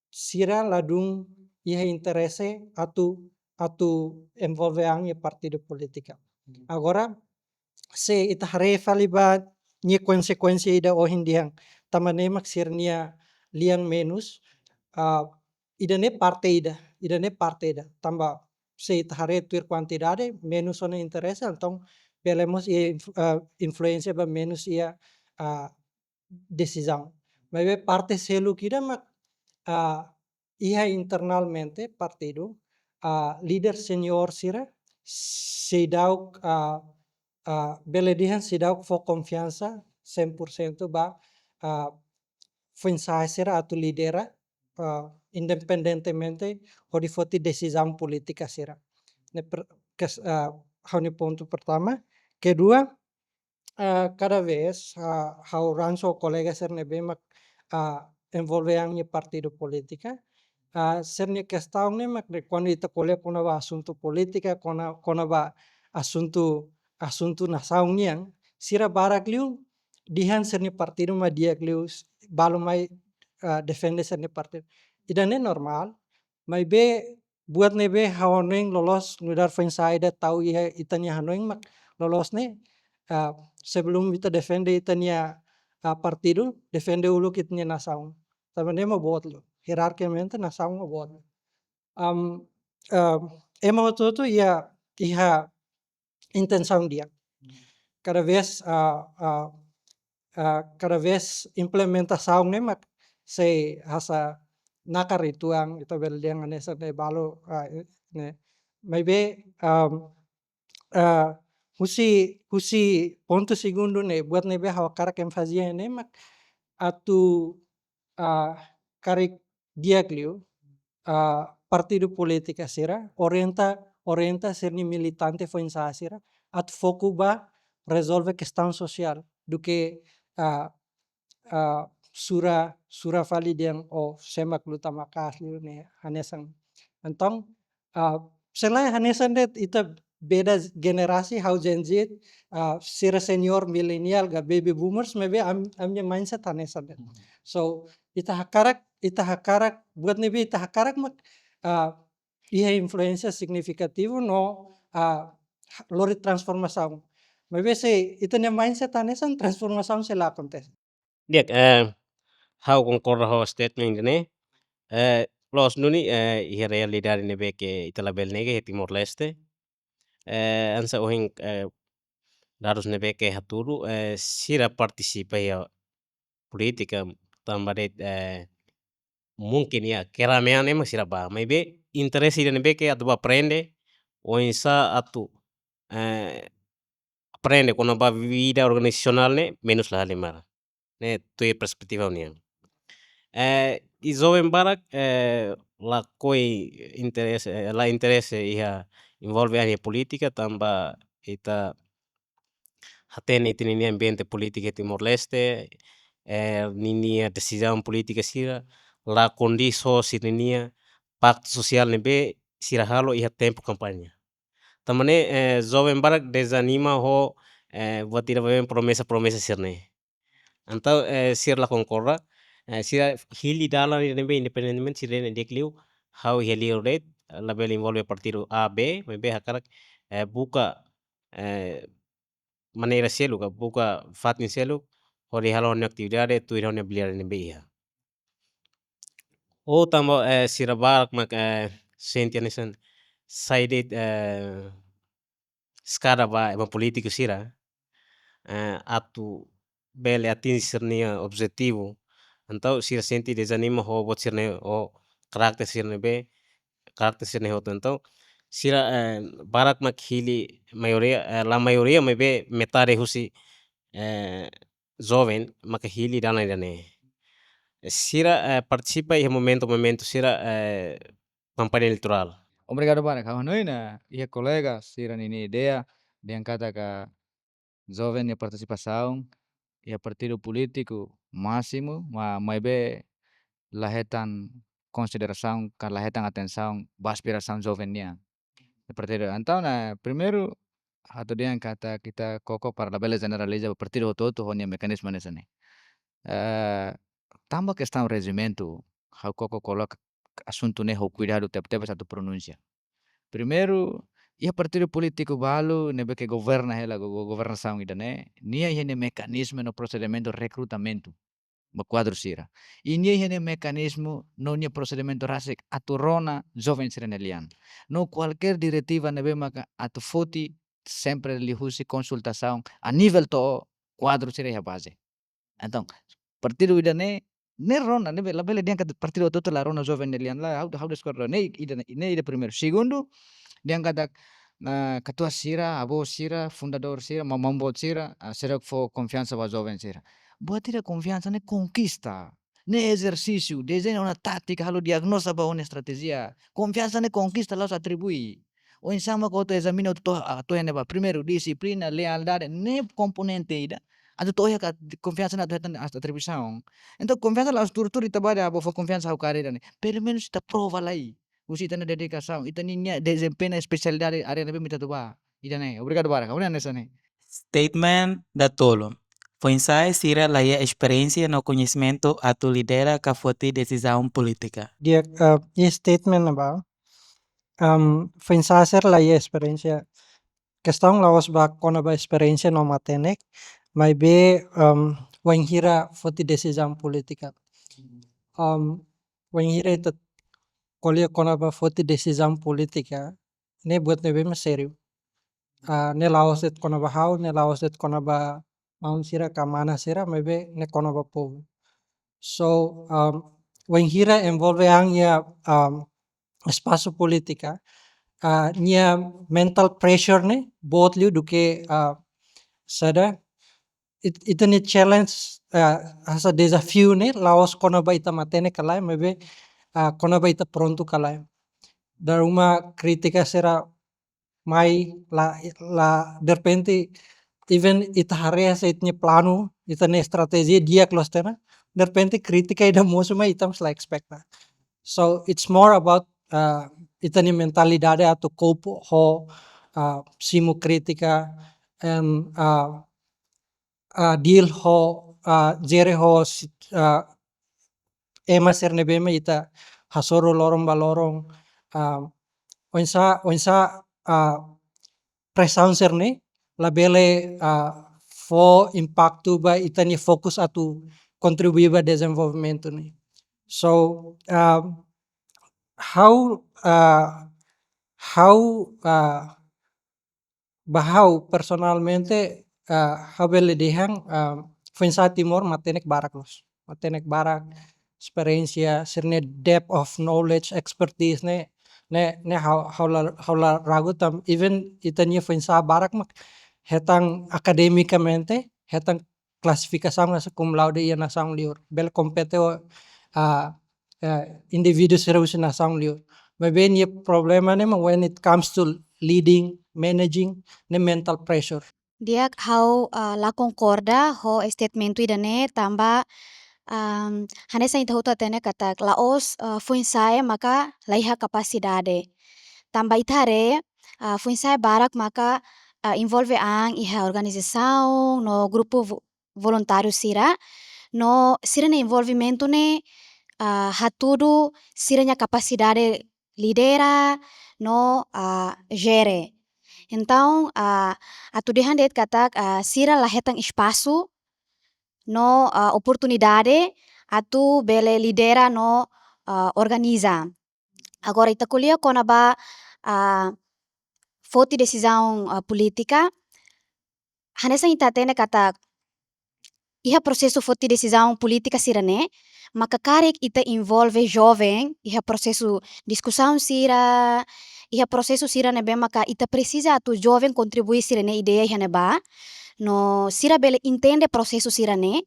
sira ladún iha interese atu, atu envolve an iha partidu polítika. Hmm. Agora, se ita haree fali ba nia konsekuénsia ida ohin dehan, tanba ne'e mak sira-nia lian menus, ah, ida-ne'e parte ida, ida-ne'e parte ida. Tanba se ita haree tuir kuantidade, menus ona interese, entaun bele mós iha influ-, ah, influénsia ba menus iha, ah, desizaun. Maibé parte seluk ida mak, ah, iha internamente partidu, ah, líder senior sira seidauk, ah, ah, bele dehan seidauk fó konfiansa cem por cento ba, ah, foin-sa'e sira atu lidera, ah, independentemente hodi foti desizaun polítika sira. Ne'e per-, kes-, ah, ha'u-nia pontu pertama. Kedua, ah, kada vez, ah, ha'u rona kolega sira ne'ebé mak, ah, envolve iha partidu polítika, ah, sira-nia kestaun ne'e mak de kuandu ita ko'alia kona-ba asuntu polítika, kona, kona-ba asuntu, asuntu nasaun nian, sira barak liu dehan sira-nia partidu mak di'ak liu, balu mai, ah, defende sira-nia partidu. Ida-ne'e normál, maibé buat ne'ebé ha'u hanoin loloos nu'udar foin-sa'e ida tau iha ita-nia hanoin mak loloos ne'e, ah, sebelum ita defende ita-nia, ah, partidu, defende uluk ita-nia nasaun. Tanba ne'e mak boot liu, hierarkikamente nasaun mak boot liu. Am, ah, ema hotu-hotu iha, iha intensaun di'ak. Kada vez, ah, ah, ah, kada vez implementasaun ne'e mak sei hanesan nakar uitoan, ita bele dehan hanesan ne'e balu, ah, ne'e. Maibé, am, ah, husi, husi pontu segundu ne'e, buat ne'ebé ha'u hakarak enfasiza ne'e mak atu, ah, karik di'ak liu, ah, partidu polítika sira orienta, orienta sira-nia militante foin-sa'e sira atu foku ba rezolve kestaun sosiál duké, ah, ah, sura, sura fali dehan ó sé mak luta maka'as liu ne'e hanesan. Entaun, ah, selae hanesan de'it ita beda generasi, ha'u Gen Z, ah, sira senior milenial ka baby boomers, maibé am-, ami-nia mindset hanesan de'it. So, ita hakarak, ita hakarak, buat ne'ebé ita hakarak mak, ah, iha influénsia signifikativu no, ah, lori transformasaun. Maibé se ita-nia mindset hanesan, transformasaun sei la akontese. Di'ak, eh, ha'u konkorda ho statement ne'e. Eh, loos duni, eh, iha realidade ne'ebé ke ita labele nega iha Timor-Leste. Eh, hanesan ohin, eh, dadus ne'ebé ke hatudu, eh, sira partisipa iha polítika tanba de'it, eh, mungkin iha keramaian ne'e mak sira bá. Maibé interese ida ne'ebé ke atu bá aprende, oinsá atu, eh, aprende kona-ba vida organizasionál ne'e menus la halimar. Ne'e tuir perspetiva ha'u-nian. Eh, i joven barak, eh, lakohi interese, eh, la interese iha envolve iha polítika tanba ita hatene ita-nia ambiente polítika iha Timor-Leste, eh, ninia desizaun polítika sira la kondiz ho sira-nia paktu sosiál ne'ebé sira halo iha tempu kampaña. Tanba ne'e, eh, joven barak dezanima ho, eh, buat ida ba promesa-promesa sira-ne'e. Entaun, eh, sira la konkorda, eh, sira hili dalan ida ne'ebé independentemente sira dehan di'ak liu, ha'u iha liur de'it, labele envolve partidu A, B, maibé hakarak, eh, buka, eh, maneira seluk, ka buka fatin seluk, hodi halo ha'u-nia atividade, tuir ha'u-nia abilidade ne'ebé iha. Ou tanba, eh, sira barak mak, eh, sente hanesan sai de'it, eh, eskada ba ema polítiku sira, eh, atu bele atinje sira-nia objetivu. Entaun sira sente dezanima ho buat sira-ne'e, ho karakter sira ne'ebé, karakter sira-ne'e hotu. Entaun sira, eh, barak mak hili maioria, eh, la maioria, maibé metade husi, eh, joven maka hili dalan ida-ne'e. Sira, eh, partisipa iha momentu-momentu sira, eh, kampaña eleitorál. Obrigadu barak. Ha'u hanoin, iha kolega sira ninia ideia, dehan katak joven nia partisipasaun iha partidu polítiku másimu, ma-, maibé la hetan konsiderasaun, ka la hetan atensaun ba aspirasaun joven nian. Partidu. Entaun, eh, primeiru, ha'u dehan katak ita koko para labele jeneraliza ba partidu hotu-hotu ho nia mekanizmu hanesan ne'e. Eh, tanba kestaun rejimentu, ha'u koko koloka asuntu ne'e ho kuidadu tebetebes atu pronunsia. Primeiru, iha partidu polítiku balu ne'ebé ke governa hela go-, go-, governasaun ida-ne'e, nia iha nia mekanizmu no prosedimentu rekrutamentu ba kuadru sira. I nia iha nia mekanizmu no nia prosedimentu rasik atu rona joven sira-nia lian. No kualkér diretiva ne'ebé maka atu foti sempre liuhusi konsultasaun a nivel to'o kuadru sira iha baze. Entaun, partidu ida-ne'e, ne'e rona, ne'ebé labele dehan katak partidu hotu-hotu la rona joven nia lian, la, ha'u, ha'u diskorda, ne'e ida, ne'e ida primeiru. Segundu, dehan katak, ah, ketua sira, avó sira, fundadór sira, ma-, maun boot sira, ah, seidauk fó konfiansa ba joven sira. Buat ida konfiansa ne'e konkista. Ne'e ezersísiu, dezeña ona tátika, halo diagnoza ba ona estratéjia. Konfiansa ne'e konkista, la'ós atribui. Oinsá mak atu ezamina atu to'o, atu iha ne'ebá. Primeiru, dixiplina, lealdade, ne'e komponente ida. Atu to'o iha ka konfiansa ne'e atu hetan atribuisaun. Entaun, konfiansa la'ós tuur-tuur ita bá dehan, "Ah, ha'u fó konfiansa ha'u kaer ida-ne'e." Pelumenus ita prova lai. Husi ita-nia dedikasaun, ita-nia dezempeñu espesialidade área ne'ebé mak ita atu bá. Ida-ne'e, obrigadu barak. Ha'u hanoin hanesan ne'e. Statement datolu. Foin-sa'e sira la iha esperiénsia no koñesimentu atu lidera ka foti desizaun polítika. Di'ak, eh, iha statement ne'ebá. Em, foin-sa'e sira la iha esperiénsia. Kestaun la'ós ba kona-ba esperiénsia no matenek, maibé, em, wainhira foti desizaun polítika. Em, wainhira ita ko'alia kona-ba foti desizaun polítika, ne'e buat ne'ebé mak sériu. Ah, ne'e la'ós de'it kona-ba ha'u, ne'e la'ós de'it kona-ba maun sira ka mana sira, maibé ne'e kona-ba povu. So, um, wainhira envolve an iha, um, espasu polítika, ah, nia mental pressure ne'e boot liu duké, ah, saida, it-, ita-nia challenge, ah, hanesan dezafiu ne'e la'ós kona-ba ita matenek ka lae, maibé, ah, kona-ba ita prontu ka lae. Dala ruma krítika sira mai la, la derrepente, even ita haree hanesan ita-nia planu, ita-nia estratéjia di'ak loos tiha ona, derrepente krítika ida mosu mai ita mós la expect ona. So it's more about, uh, ita-nia mentalidade atu cope ho, uh, simu krítika, and, uh, uh, deal ho, uh, jere ho si-, uh, ema sira ne'ebé mak ita hasoru loron ba loron, uh, oinsá, oinsá, uh, presaun sira-ne'e labele, uh, fó impaktu ba ita-nia fokus atu kontribui ba dezenvolvimentu ne'e. So, uh, ha'u, uh, ha'u, uh, ba ha'u personalmente, ah, ha'u bele dehan, ah, foin-sa'e Timor matenek barak loos. Matenek barak, esperiénsia, sira-nia depth of knowledge, expertise ne'e, ne'e, ne'e ha'u, ha'u la, ha'u la ragu tan, even ita-nia foin-sa'e barak mak hetan akademikamente, hetan klasifikasaun hanesan cum laude iha nasaun liur. Bele kompete ho, ah, eh, indivíduu sira husi nasaun liur. Maibé nia problema ne'e mak when it comes to leading, managing, ne'e mental pressure. Di'ak, ha'u, ah, la konkorda ho statement ida-ne'e tanba, am, hanesan ita hotu hatene katak la'ós, ah, foin-sa'e maka la iha kapasidade. Tanba ita haree, ah, foin-sa'e barak maka, ah, envolve an iha organizasaun no grupu vo-, voluntáriu sira, no sira-nia envolvimentu ne'e, ah, hatudu sira-nia kapasidade lidera no, ah, jere. Entaun, ah, atu dehan de'it katak, ah, sira la hetan espasu no, ah, oportunidade atu bele lidera no, ah, organiza. Agora ita ko'alia kona-ba, ah, foti desizaun, ah, polítika. Hanesan ita hatene katak iha prosesu foti desizaun polítika sira-ne'e, maka karik ita envolve joven iha prosesu diskusaun sira, iha prosesu sira ne'ebé maka ita presiza atu joven kontribui sira-nia ideia iha ne'ebá, no sira bele entende prosesu sira-ne'e,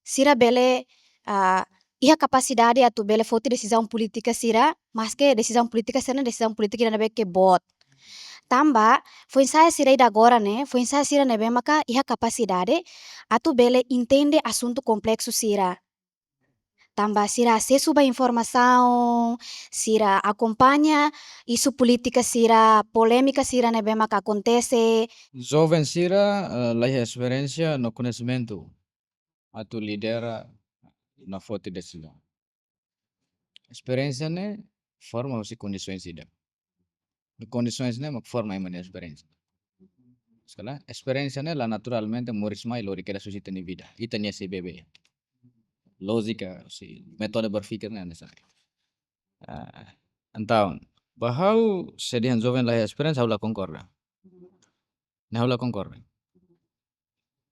sira bele, ah, iha kapasidade atu bele foti desizaun polítika sira, maske desizaun polítika sira-ne'e desizaun polítika ida ne'ebé ke boot. Tanba, foin-sa'e sira ida agora ne'e, foin-sa'e sira ne'ebé maka iha kapasidade atu bele entende asuntu kompleksu sira. Tanba sira asesu ba informasaun, sira akompaña isu polítika sira, polémika sira ne'ebé maka akontese. Joven sira, eh, la iha esperiénsia no koñesimentu atu lidera no foti desizaun. Esperiénsia ne'e forma husi kondisoens ida. Kondisoens ne'e mak forma ema nia esperiénsia. Skala, esperiénsia ne'e la naturalmente moris mai lori kedas husi ita-nia vida, ita-nia C B B. Lójika, husi métodu berpikir ne'e hanesan ne'e. Ah, entaun, ba ha'u se dehan joven la iha esperiénsia, ha'u la konkorda. Ne'e ha'u la konkorda.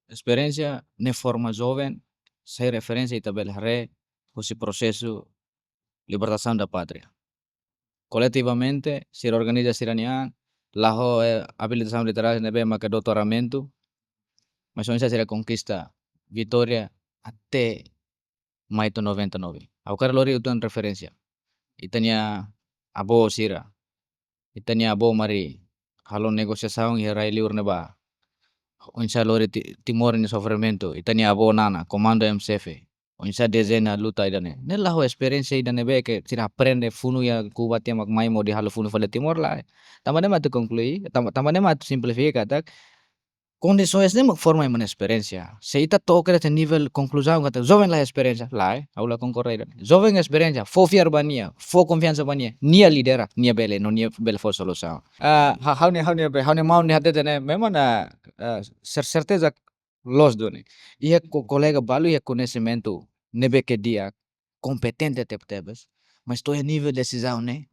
Esperiénsia ne'e forma joven, sai referénsia ita bele haree husi prosesu libertasaun da pátria. Koletivamente, sira organiza sira-nia an, la ho, eh, abilitasaun literária ne'ebé maka doutoramentu, mas oinsá sira konkista vitória até mai to'o noventa e nove. Ha'u hakarak lori uitoan referénsia. Ita-nia avó sira, ita-nia avó mari halo negosiasaun iha rai-liur ne'ebá. Oinsá lori Ti-, Timor nia sofrimentu, ita-nia avó nana, komandu M C F. Oinsá dezeña luta ida-ne'e. Ne'e la ho esperiénsia ida ne'ebé ke sira aprende funu iha Kuba tiha mak mai mós hodi halo funu fali Timor, lae. Tanba ne'e mak atu konklui, tanba, tanba ne'e mak atu simplifika katak kondisaun ne'e mak forma ema nia esperiénsia. Se ita to'o kedas iha nivel konkluzaun katak joven la esperiénsia, lae, ha'u la konkorda ida. Joven esperiénsia, fó fiar ba nia, fó konfiansa ba nia, nia lidera, nia bele, no nia bele fó solusaun. Ah, ha-, ha'u-nia, ha'u-nia be, ha'u-nia maun nia hatete ne'e, memang na, ah, ser-, serteza loos duni. Iha ko-, kolega balu iha koñesimentu ne'ebé ke di'ak, kompetente tebetebes, mas to'o iha nivel desizaun ne'e,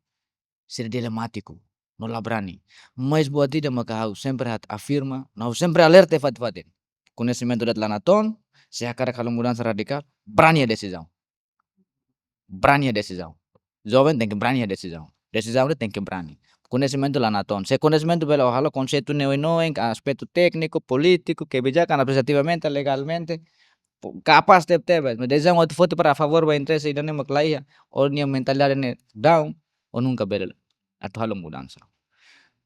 sira dilemátiku, no la brani. Mas buat ida maka ha'u sempre ha'u afirma, no ha'u sempre alerta iha fatin-fatin. Koñesimentu de'it la natoon, se hakarak halo mudansa radikál, brani iha desizaun. Brani iha desizaun. Joven tenke brani iha desizaun. Desizaun ne'e tenke brani. Koñesimentu la natoon. Se koñesimentu bele halo konseitu ne'e oin-oin, aspetu tékniku, polítiku, kebijakan, administrativamente, legalmente, po-, kapás tebetebes. Mas desizaun atu foti para favór ba interese ida-ne'e mak la iha, ou nia mentalidade ne'e down, ou nunka bele atu halo mudansa.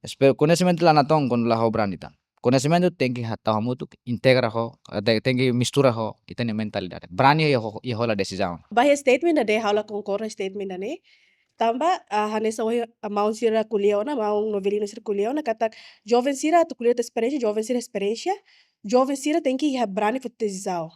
Espe-, koñesimentu la natoon kuandu la ho brani tan. Koñesimentu tenke hatán hamutuk, integra ho, te-, tenke mistura ho ita-nia mentalidade. Brani iha ho-, iha hola desizaun. Ba iha statement ida-ne'e, ha'u la konkorda statement ida-ne'e. Tanba, ah, hanesan ohin, ah, maun sira ko'alia ona, maun Novelino sira ko'alia ona, katak joven sira atu ko'alia de'it esperiénsia, joven sira esperiénsia, joven sira tenke iha brani foti desizaun.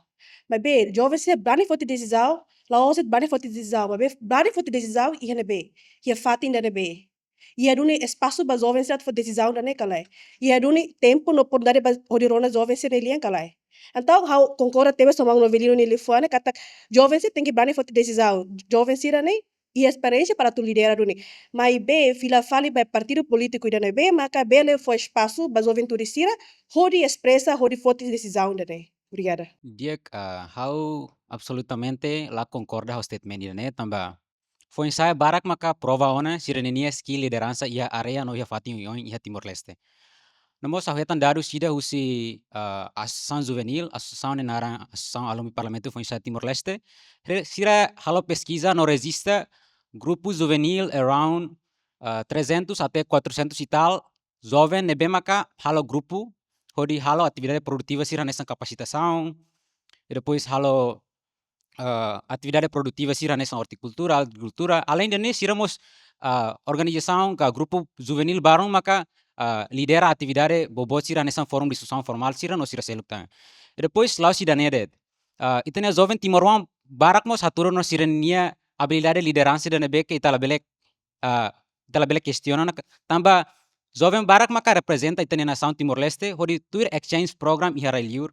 Maibé, joven sira brani foti desizaun, la'ós de'it brani foti desizaun, maibé brani foti desizaun iha ne'ebé, iha fatin ida ne'ebé. Iha duni espasu ba joven sira atu foti desizaun ida-ne'e ka lae. Iha duni tempu no oportunidade ba hodi rona joven sira-nia lian ka lae. Entaun, ha'u konkorda tebes ho maun Novelino nia liafuan ne'e katak joven sira tenke brani foti desizaun. Joven sira-ne'e iha esperiénsia para atu lidera duni. Maibé, fila fali ba partidu polítiku ida ne'ebé maka bele fó espasu ba juventude sira hodi espresa, hodi foti desizaun ida-ne'e. Obrigada. Di'ak, ah, ha'u absolutamente la konkorda ho statement ida-ne'e, tanba foin-sa'e barak maka prova ona sira-ninia skill lideransa iha área no iha fatin oioin iha Timor-Leste. No mós ha'u hetan dadus ida husi, ah, asosiasaun juvenil, asosiasaun ne'e naran Asosiasaun Alumni Parlamentu Foin-sa'e Timor-Leste. Re-, sira halo peskiza no rejista grupu juvenil around, ah, trezentos até quatrocentos e tal joven ne'ebé maka halo grupu hodi halo atividade produtiva sira hanesan kapasitasaun, i depois halo, eh, atividade produtiva sira hanesan ortikultura, agrikultura. Além de ne'e, sira mós, eh, organizasaun ka grupu juvenil balun maka, eh, lidera atividade boboot sira hanesan fórum diskusaun formál sira no sira seluk tan. I depois la'ós ida-ne'e de'it. Eh, ita-nia joven timoroan barak mós hatudu ona sira-nia abilidade lideransa ida ne'ebé ke ita labele, eh, ita labele kestiona ona, tanba joven barak maka reprezenta ita-nia nasaun Timor-Leste, hodi tuir exchange program iha rai-liur,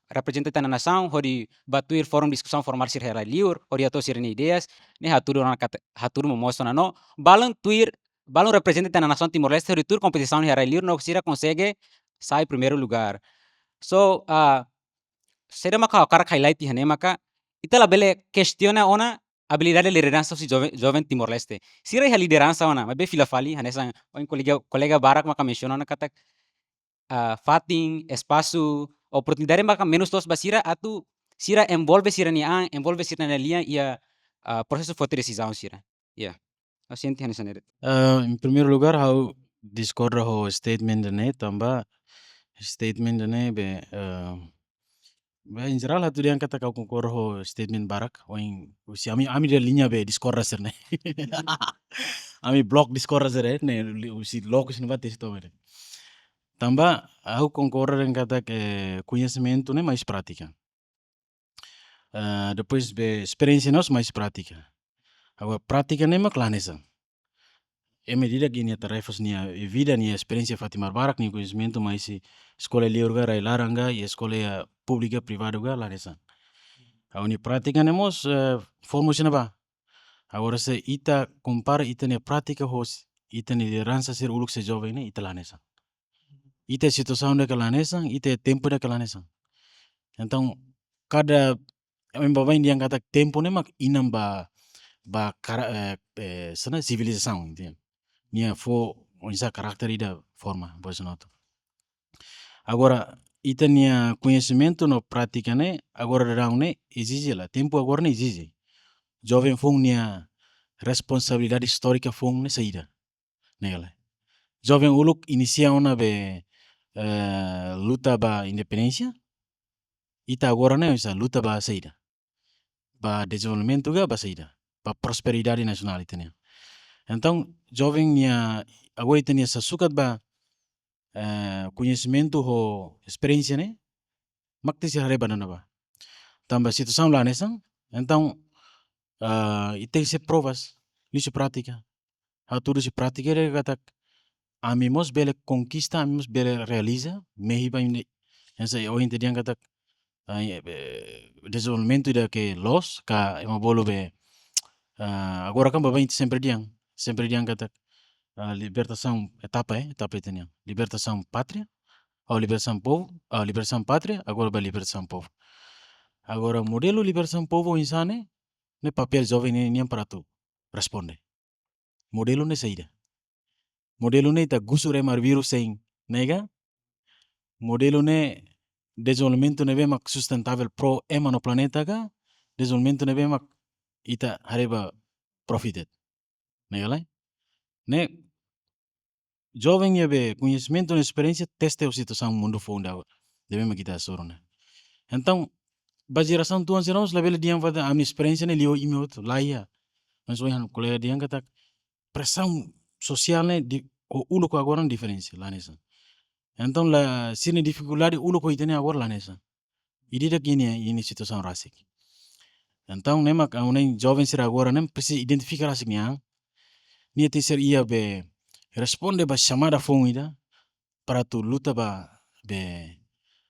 reprezenta ita-nia nasaun, hodi bá tuir fórum diskusaun formál sira iha rai-liur, hodi hato'o sira-nia ideias, ne'e hatudu ona katak, hatudu momoos ona no, balun tuir, balun reprezenta ita-nia nasaun Timor-Leste, hodi tuir kompetisaun iha rai-liur, no sira konsege sai primeiru lugar. So, ah, saida maka ha'u hakarak highlight iha ne'e maka, ita labele kestiona ona abilidade lideransa husi joven, joven Timor-Leste. Sira iha lideransa ona, maibé fila fali, hanesan ohin kolega, kolega barak maka mensiona ona katak, ah, fatin, espasu, oportunidade maka menus loos ba sira atu sira envolve sira-nia an, envolve sira-nia lian iha, ah, prosesu foti desizaun sira. Ya. Ha'u sente hanesan ne'e de'it. Eh, em primeiro lugar, ha'u diskorda ho statement ida-ne'e, tanba statement ida-ne'e be, eh, be, em geral, ha'u dehan katak ha'u konkorda ho statement barak, ohin, husi ami, ami-nia liña be diskorda sira-ne'e. Ami blok diskorda sira-ne'e, li-, husi lokus ne'ebá tesi to'o mai. Tanba, ha'u konkorda dehan katak, eh, koñesimentu ne'e mais prátika. Eh, depois be esperiénsia ne'e mós mais prátika. Agora, prátika ne'e mak la hanesan. Em medida ke nia tarefas, nia vida, nia esperiénsia fatin barak, nia koñesimentu mai husi eskola liur ka, rai-laran ka, i eskola públika, privadu ka, la hanesan. Agora, nia prátika ne'e mós, eh, forma husi ne'ebá. Agora, se ita kompara ita-nia prátika ho ita-nia lideransa sira uluk sira joven ne'e, ita la hanesan. Ita situasaun ida ke la hanesan, ita tempu ida ke la hanesan. Entaun, kada, em baibain dehan katak tempu ne'e mak inan ba, ba kara-, eh, eh, sena sivilizasaun, entende? Nia fó, oinsá karakter ida forma, boa senoto. Agora, ita-nia koñesimentu no prátika ne'e agora daudaun ne'e ezije la, tempu agora ne'e ezije. Joven foun nia responsabilidade istórika foun ne'e saida. Ne'e ka lae? Joven uluk inisia ona be, eh, luta ba independénsia. Ita agora ne'e oinsá, luta ba saida? Ba dezenvolvimentu ka ba saida? Ba prosperidade nasionál ita-nian. Entaun, joven nia, agora ita-nia sasukat ba, eh, koñesimentu ho esperiénsia ne'e, mak tenke haree ba dana ba. Tanba situasaun la hanesan, entaun, eh, ita tenke provas, liuhusi prátika. Hatudu husi prátika ida katak ami mós bele konkista, ami mós bele realiza, mehi ba imi. Hanesan ohin ita dehan katak, ah, eh, dezenvolvimentu ida ke loos, ka ema bolu be, ah, agora kan baibain ita sempre dehan, sempre dehan katak, ah, libertasaun etapa, eh, etapa ita-nian. Libertasaun pátria, ou libertasaun povu, ou libertasaun pátria, agora ba libertasaun povu. Agora modelu libertasaun povu oinsá ne'e, ne'e papél joven ne'e nian para atu responde. Modelu ne'e saida? Modelu ne'e ita gusur ema arbiru sein, ne'e ka? Modelu ne'e dezenvolvimentu ne'ebé mak sustentável pro ema no planeta ka? Dezenvolvimentu ne'ebé mak ita haree ba profit de'it. Ne'e ka lae? Ne'e joven nia be koñesimentu no esperiénsia teste ho situasaun mundu foun ida ne'ebé mak ita hasoru ne'e. Entaun, ba jerasaun tuan sira mós labele dehan katak ami-nia esperiénsia ne'e liu ho imi hotu, la iha. Mas ohin ha'u-nia kolega dehan katak presaun sosiál ne'e di, ho uluk ho agora diferensa, la hanesan. Entaun la, sira-nia difikuldade uluk ho ita-nia agora la hanesan. Ida-idak nia, nia situasaun rasik. Entaun, ne'e mak ha'u hanoin joven sira agora ne'e presiza identifika rasik nia an. Nia tenke ser iha be responde ba xamada foun ida para atu luta ba be,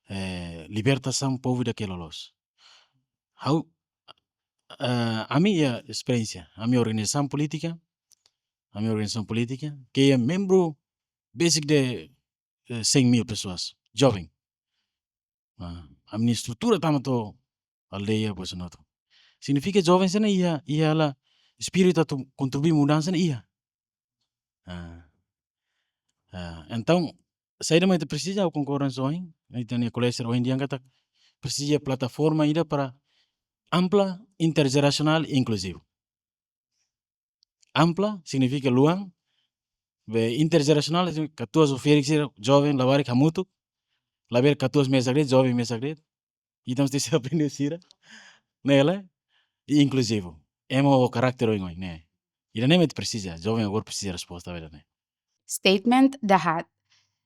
eh, libertasaun povu ida ke loloos. Ha'u, eh, ami iha esperiénsia, ami organizasaun polítika, ami organizasaun polítika, ke iha membru besik de, eh, cem mil pessoas, joven. Ah, ami-nia estrutura tama to'o aldeia, Bosenotong. Signifika joven sira-ne'e iha, iha hela espíritu atu kontribui mudansa ne'e iha. Ah. Ah, entaun, saida mak ita presiza, ha'u konkorda ho ohin, ita-nia kolega sira ohin dehan katak presiza plataforma ida para ampla, interjerasionál i inkluzivu. Ampla signifika luan, be interjerasionál, katuas ho ferik sira, joven, labarik hamutuk, labele katuas mesak de'it, joven mesak de'it. Ita mós tenke aprende sira. Ne'e ka lae? I inkluzivu. Ema ho karakter oioin, ne'e. Ida-ne'e mak ita presiza, joven agora presiza resposta ba ida-ne'e. Statement dahaat.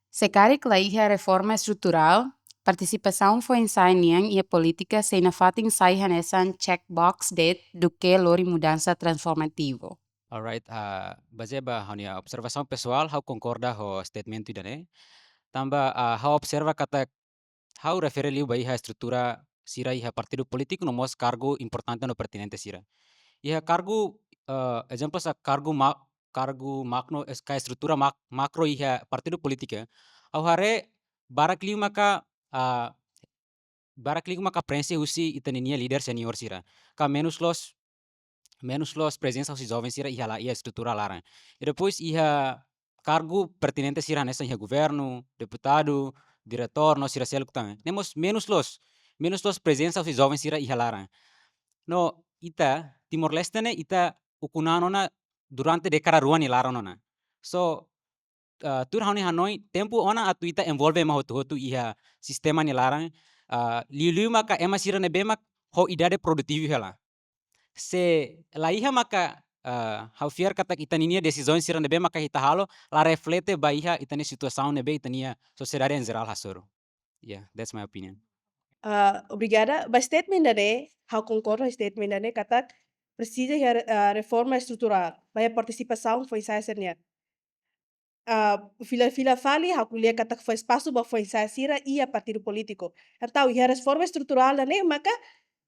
Se karik la iha reforma estruturál, partisipasaun foin-sa'e nian iha polítika sei nafatin sai hanesan checkbox de'it duké lori mudansa transformativu. Alright, ah, bazeia ba ha'u-nia observasaun pesoál, ha'u konkorda ho statement ida-ne'e. Tanba, ah, ha'u observa katak ha'u refere liu ba iha estrutura sira iha partidu polítiku no mós kargu importante no pertinente sira. Iha kargu, eh, ezemplu hanesan kargu ma-, kargu magno es-, ka estrutura mak-, makro iha partidu polítika. Ha'u haree barak liu maka, ah, barak liu maka prenxe husi ita-ninia líder seniór sira. Ka menus loos, menus loos prezensa husi joven sira iha la-, iha estrutura laran. I depois iha kargu pertinente sira hanesan iha governu, deputadu, diretór, no sira seluk tan. Ne'e mós menus loos, menus loos prezensa husi joven sira iha laran. No ita, Timor-Leste ne'e, ita ukun an ona durante dékada rua nia laran ona. So, ah, tuir ha'u-nia hanoin, tempu ona atu ita envolve ema hotu-hotu iha sistema nia laran, ah, liuliu maka ema sira ne'ebé mak ho idade produtivu hela. Se la iha maka, ah, ha'u fiar katak ita-ninia desizaun sira ne'ebé maka ita halo, la reflete ba iha ita-nia situasaun ne'ebé ita-nia sosiedade em geral hasoru. Yeah, that's my opinion. Ah, obrigada. Ba statement ida-ne'e, ha'u konkorda statement ida-ne'e katak presiza iha, ah, reforma estruturál, ba iha partisipasaun foin-sa'e sira-nian. Ah, fila, fila fali, ha'u ko'alia katak fó espasu ba foin-sa'e sira iha partidu polítiku. Entaun, iha reforma estruturál ida-ne'e maka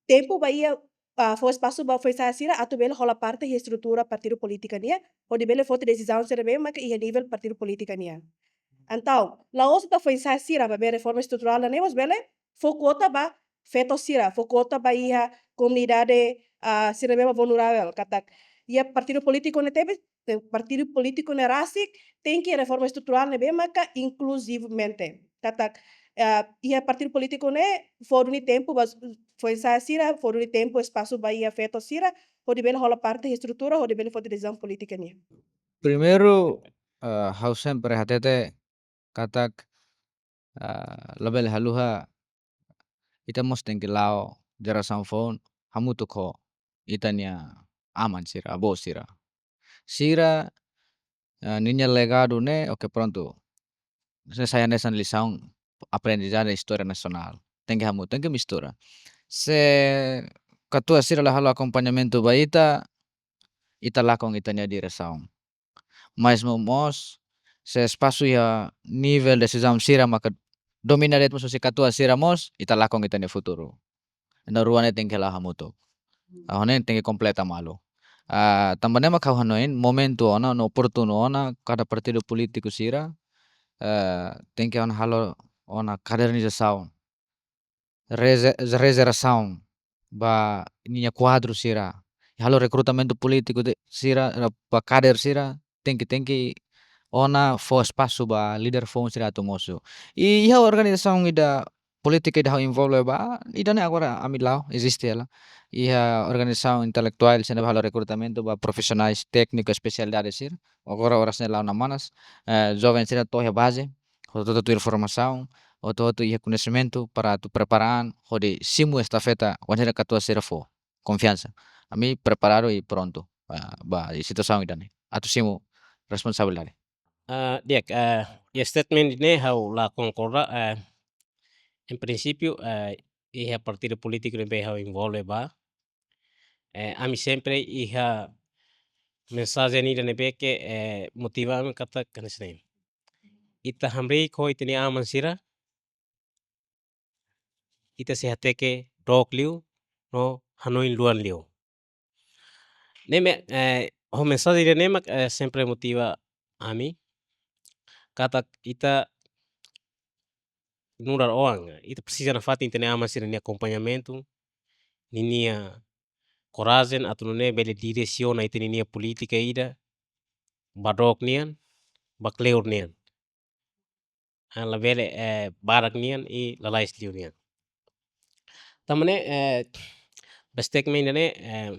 tempu ba iha, ah, fó espasu ba foin-sa'e sira atu bele hola parte iha estrutura partidu polítika nian, hodi bele foti desizaun sira ne'ebé maka iha nivel partidu polítika nian. Entaun, la'ós atu foin-sa'e sira ba be reforma estruturál ida-ne'e mós bele fó kuota ba feto sira, fó kuota ba iha komunidade, ah, sira ne'ebé mak vulneravel, katak iha partidu polítiku ne'e tebes, te-, partidu polítiku ne'e rasik tenke reforma estruturál ne'ebé maka inkluzivamente. Katak eh, iha partidu polítiku ne'e fó duni tempu ba foin-sa'e sira, fó duni tempu, espasu ba iha feto sira, hodi bele hola parte estrutura, hodi bele foti desizaun polítika nian. Primeiru, eh, ha'u sempre hatete katak, eh, labele haluha, ita mós tenke la'o jerasaun foun hamutuk ho ita-nia aman sira, avó sira. Sira, eh, ninia legadu ne'e, oke, prontu. Se sai hanesan lisaun aprendizagem istória nasionál. Tenke hamutuk, tenke mistura. Se katuas sira la halo akompañamentu ba ita, ita lakon ita-nia diresaun. Mas mo mós, se espasu iha nivel desizaun sira maka domina de'it mós husi katuas sira mós, ita lakon ita-nia futuru. Entaun rua ne'e tenke la'o hamutuk. Ah, ne'e tenke kompleta malu. Ah, tanba ne'e mak ha'u hanoin, momentu ona, no oportunu ona, kada partidu polítiku sira, eh, tenke ona halo ona kadernizasaun, reze-, rezerasaun ba ninia kuadru sira. Halo rekrutamentu polítiku de, sira, ba kader sira, tenke, tenke ona fó espasu ba líder foun sira atu mosu. I iha organizasaun ida polítika ida ha'u envolve ba, ida-ne'e agora ami la'o, eziste hela. Iha organizasaun intelektuál sira ne'ebé halo rekrutamentu ba profisionais tékniku espesialidade sira. Agora oras ne'e la'o ona manas, eh, joven sira to'o iha baze, hotu-hotu tuir formasaun, hotu-hotu iha koñesimentu para atu prepara an hodi simu estafeta wainhira katuas sira fó konfiansa. Ami preparadu i prontu, ah, ba situasaun ida-ne'e. Atu simu responsabilidade. Ah, di'ak, ah, iha statement ne'e ha'u la konkorda, ah, em princípio, ah, iha partidu polítiku ne'ebé ha'u envolve ba, eh, ami sempre iha mensajen ida ne'ebé ke, eh, motiva ami katak hanesan ne'e. Ita hamriik ho ita-nia aman sira, ita sei hateke dook liu, no hanoin luan liu. Ne'e mak, eh, ho mensajen ida-ne'e mak, eh, sempre motiva ami. Katak ita nu'udar oan, ita presiza nafatin ita-nia aman sira-nia akompañamentu, ninia korajen atu nune'e bele diresiona ita ninia polítika ida, ba dook nian, ba kleur nian. Ah, labele, eh, barak nian i lalais liu nian. Tanba ne'e, eh, ba statement ida-ne'e, eh,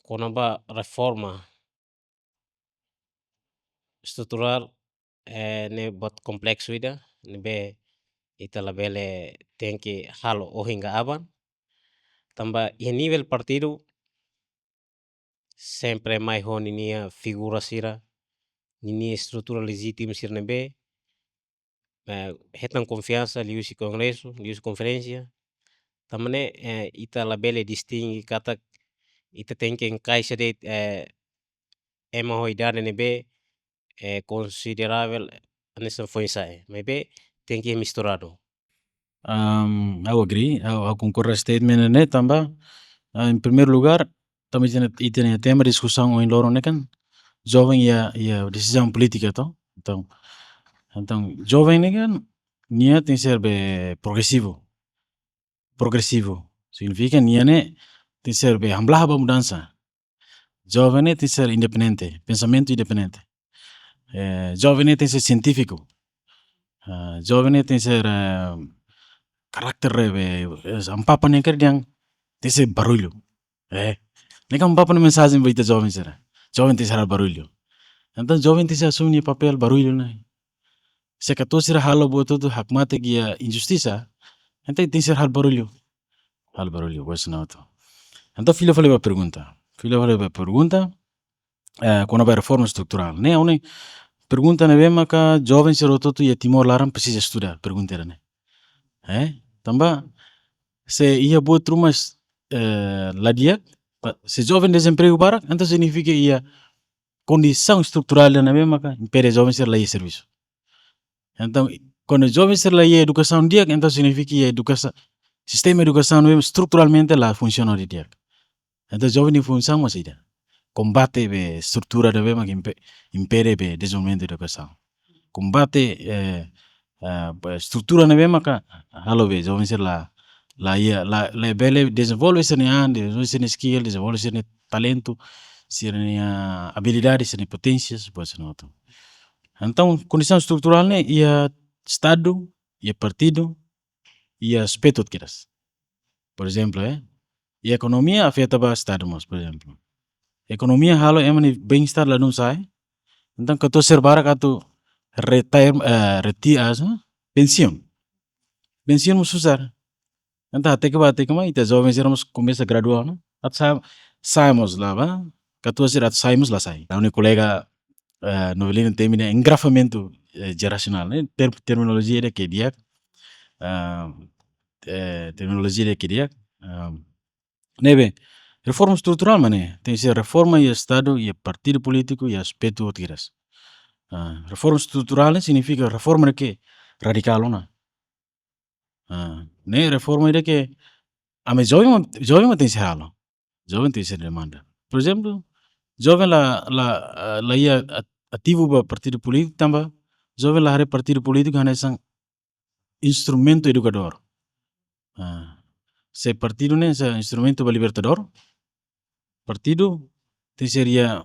kona-ba reforma estruturál, eh, ne'e buat kompleksu ida, ne'ebé ita labele tenke halo ohin ka aban. Tanba iha nivel partidu, sempre mai ho ninia figura sira, ninia estrutura lejítimu sira ne'ebé, eh, hetan konfiansa liuhusi kongresu, liuhusi konferénsia. Tanba ne'e, eh, ita labele distinge katak ita tenke enkaixa de'it, eh, ema ho idade ne'ebé, eh, konsideravel hanesan foin-sa'e. Maibé tenke misturadu. Um, I agree, I, I concorda statement ne'e tanba, ah, em primeiro lugar, tanba ita-nia, ita-nia tema diskusaun ohin loron ne'e kan, joven iha, iha desizaun polítika to. Entaun, entaun joven ne'e kan, nia tenke ser be progresivu. Progresivu signifika nia ne'e tenke ser be hamlaha ba mudansa. Joven ne'e tenke ser independente, pensamentu independente. Eh, joven ne'e tenke ser sientífiku. Ah, joven ne'e tenke ser, eh, karakter be, eh, hampapa ne'e kere diang, tenke ser barullu. Eh, ne'e kan hampapa ne'e mensajen ba ita joven sira. Joven tenke ser barullu. Entaun joven tenke ser asume nia papél barullu ne'e. Se katuas sira halo buat hotu hakmatek iha injustisa, entaun tenke ser halo barullu. Halo barullu, buat sira-ne'e hotu. Entaun fila fali ba pergunta. Fila fali ba pergunta, eh, kona-ba reforma estruturál. Ne'e, ha'u-nia pergunta ne'ebé maka joven sira hotu-hotu iha Timor laran presiza estuda, pergunta ida-ne'e. Eh, tanba se iha buat ruma, eh, la di'ak, pa-, se joven dezempregu barak, entaun signifika iha kondisaun estruturál ida ne'ebé maka impede joven sira la iha servisu. Entaun, kuandu joven sira la iha edukasaun di'ak, entaun signifika iha edukasaun, sistema edukasaun ne'ebé estruturalmente la funsiona didi'ak. Entaun, joven nia funsaun mós ida. Kombate be estrutura ne'ebé maka impe-, impede be dezenvolvimentu edukasaun. Kombate, eh, eh, be estrutura ne'ebé maka halo be joven sira la, la iha, la, labele dezenvolve sira-nia an, dezenvolve sira-nia skill, dezenvolve sira-nia talentu, sira-nia abilidade, sira-nia poténsias, buat sira-ne'e hotu. Entaun, kondisaun estruturál ne'e iha Estadu, iha partidu, iha aspetu kedas. Por ezemplu, eh, iha ekonomia afeta ba estadu mós, por ezemplu. Ekonomia halo ema nia bem-estar ladún sa'e. Entaun katuas sira barak atu retire, eh, retire, ah, pensiun. Pensiun mós susar. Entaun hateke bá hateke mai, ita joven sira mós komesa gradua ona. Atu sa'e, sa'e mós la bá, katuas sira atu sa'e mós la sa'e. Ha'u-nia kolega, eh, Novelino temi ne'e engarrafamentu, eh, jerasionál, ne'e? Ter-, terminolojia ida ke di'ak, ah, eh, terminolojia ida ke di'ak, ah, ne'ebé, reforma estruturál mak ne'e, tenke ser reforma iha estadu, iha partidu polítiku, iha aspetu hotu kedas. Ah, reforma estruturál ne'e signifika reforma ida ke radikál ona. Ah, ne'e reforma ida ke ami joven, joven mak tenke halo. Joven tenke demanda. Por ezemplu, joven la, la, ah, la iha at-, ativu ba partidu polítiku tanba joven la haree partidu polítiku hanesan instrumentu edukadór. Ah, se partidu ne'e hanesan instrumentu ba libertadór, partidu tenke ser iha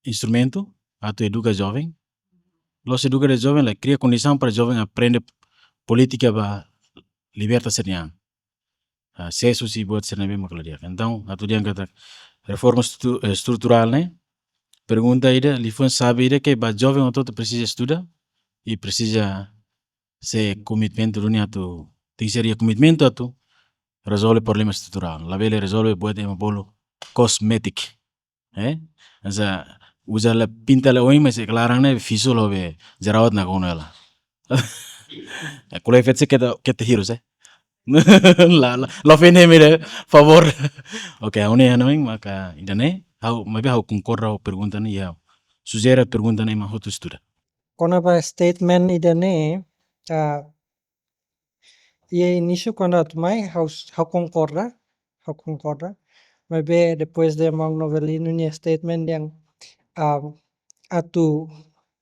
instrumentu atu eduka joven. La'ós eduka de'it joven, la kria kondisaun para joven aprende polítika ba liberta sira-nia an. Ah, sesu si buat sira ne'ebé mak la di'ak. Entaun, atu dehan katak reforma estru-, eh, estruturál ne'e, pergunta ida, liafuan xave ida ke ba joven hotu-hotu presiza estuda, i presiza sei komitmentu duni atu, tenke ser iha komitmentu atu rezolve problema estruturál. Labele rezolve buat ema bolu kosmétiku. Eh? Hanesan uza la pinta la oin, mas klaran ne'e visu lo be jerawat nakonu hela. Ko'alia feto se keta, keta hirus, eh? La, la, la ofende mi de, favór. Oke, ha'u-nia hanoin maka ida-ne'e, ha'u, maibé ha'u konkorda ho pergunta ne'e, iha sujere pergunta ne'e ema hotu estuda. Kona-ba statement ida-ne'e, ah, iha inísiu kuandu atu mai, ha'u s-, ha'u konkorda, ha'u konkorda. Maibé depois de maun Novelino nia statement yang, ah, atu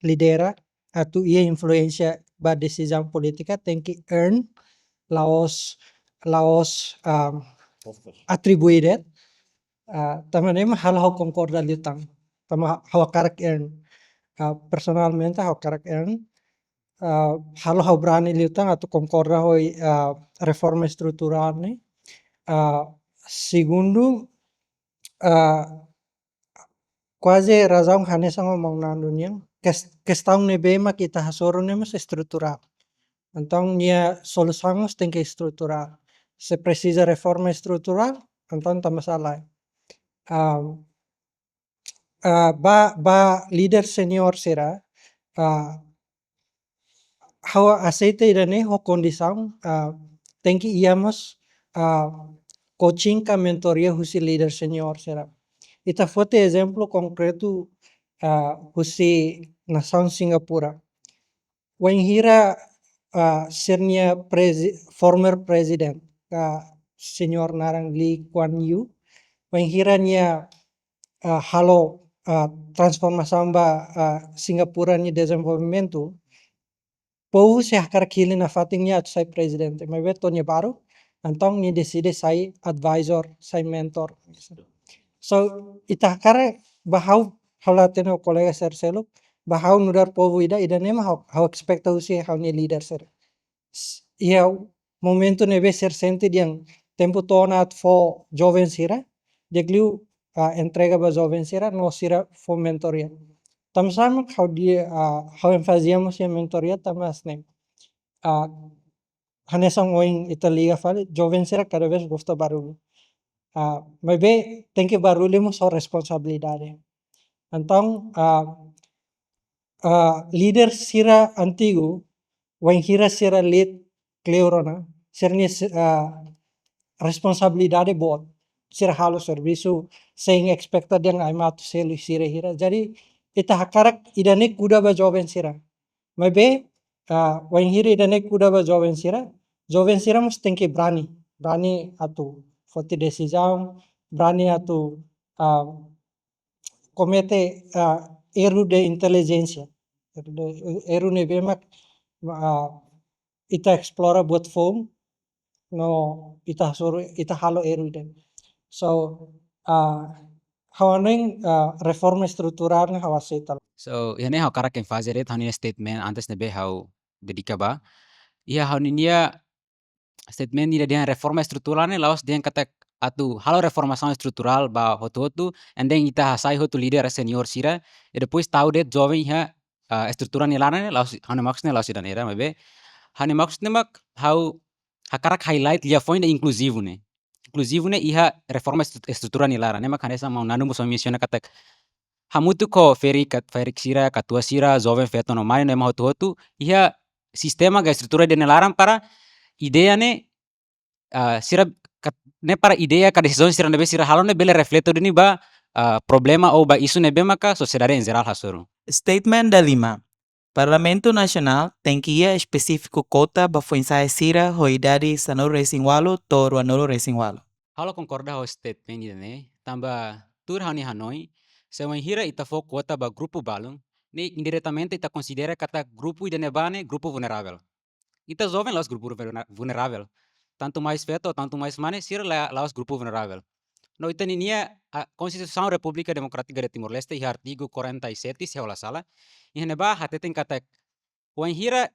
lidera, atu iha influénsia ba desizaun polítika, tenke earn, la'ós, la'ós, ah, atribui de'it. Ah, tanba ne'e mak halo ha'u konkorda liután. Tanba ha'u hakarak earn. Ah, personalmente ha'u hakarak earn. Ah, halo ha'u brani liután atu konkorda ho, ah, reforma estruturál ne'e. Ah, segundu, ah, kuaze razaun hanesan ho maun Nando nian, kes-, kestaun ne'ebé mak ita hasoru ne'e mós estruturál. Entaun nia solusaun mós tenke estruturál. Se presiza reforma estruturál, entaun tanba sá lae. Ah, ah, ba, ba líder senior sira, ah, ha'u aseita ida-ne'e ho kondisaun, ah, tenke iha mós, ah, coaching ka mentoria husi líder senior sira. Ita foti ezemplu konkretu, ah, husi nasaun Singapura. Wainhira, ah, sira-nia presi-, former president, ah, señór naran Lee Kuan Yew, wainhira nia, ah, halo, ah, transformasaun ba, ah, Singapura nia dezenvolvimentu, povu sei hakarak hili nafatin nia atu sai prezidente, maibé to'o nia baruk, entaun nia deside sai advisor, sai mentor. So, ita hakarak ba ha'u, ha'u la hatene ho kolega sira seluk, ba ha'u nu'udar povu ida, ida-ne'e mak ha'u, ha'u expect husi ha'u-nia líder sira. S-, iha momentu ne'ebé sira sente dehan tempu to'o ona atu fó joven sira, di'ak liu, ah, entrega ba joven sira, no sira fó mentoria. Tanba sá mak ha'u dehan, ah, ha'u enfasisa mós iha mentoria, tanba hanesan ne'e. Ah, hanesan ohin ita liga fali, joven sira kada vez gosta barullu. Ah, maibé tenke barullu mós ho responsabilidade. Entaun, ah, ah, líder sira antigu, wainhira sira lead kleur ona, sira-nia se-, ah, responsabilidade boot. Sira halo servisu, sein expect dehan ai mak atu selu sira hira. Jadi, ita hakarak ida-ne'e kuda ba joven sira. Maibé, ah, wainhira ida-ne'e kuda ba joven sira, joven sira mós tenke brani, brani atu foti desizaun, brani atu, ah, komete, ah, erru de intelijénsia. Erru de, erru ne'ebé mak, ah, ita esplora buat foun, no ita hasoru, ita halo erru ida. So, ah, ha'u hanoin, ah, reforma estruturál ne'e ha'u aseita. So, iha ne'e ha'u hakarak enfasisa de'it ha'u-nia statement antes ne'ebé ha'u dedika ba. iha ha'u-nia statement ida dehan reforma estruturál ne'e la'ós dehan katak atu halo reformasaun estruturál ba hotu-hotu, and then ita hasai hotu líder senior sira, e depois tau de'it joven iha, ah, estrutura nia laran ne'e la'ós, ha'u-nia maksud ne'e la'ós ida-ne'e, maibé ha'u-nia maksud ne'e mak ha'u hakarak highlight liafuan ida inkluzivu ne'e. Inkluzivu ne'e iha reforma estru-, estrutura nia laran, ne'e mak hanesan maun Nando mós mensiona katak hamutuk ho ferik kat-, ferik sira, katuas sira, joven, feto no mane no ema hotu-hotu, iha sistema ka estrutura ida-ne'e nia laran para ideia ne'e, ah, sira kat-, ne'e para ideia ka desizaun sira ne'ebé sira halo ne'e bele reflete duni ba, ah, problema ou ba isu ne'ebé maka sosiedade em geral hasoru. Statement dalima. Parlamentu Nasionál tenke iha espesífiku kuota ba foin-sa'e sira ho idade sanulu-resin-ualu to'o ruanulu-resin-ualu. Ha'u la konkorda ho statement ida-ne'e, tanba tuir ha'u-nia hanoin, se wainhira ita fó kuota ba grupu balun, ne'e indiretamente ita konsidera katak grupu ida-ne'ebá ne'e grupu vulneravel. Ita joven la'ós grupu vulnera-, vulneravel. Tantu mais feto, tantu mais mane, sira la-, la'ós grupu vulneravel. No ita ninia, ah, Konstituisaun Repúblika Demokrátika de Timor-Leste iha artigu quarenta e sete, se ha'u la sala, iha ne'ebá hateten katak wainhira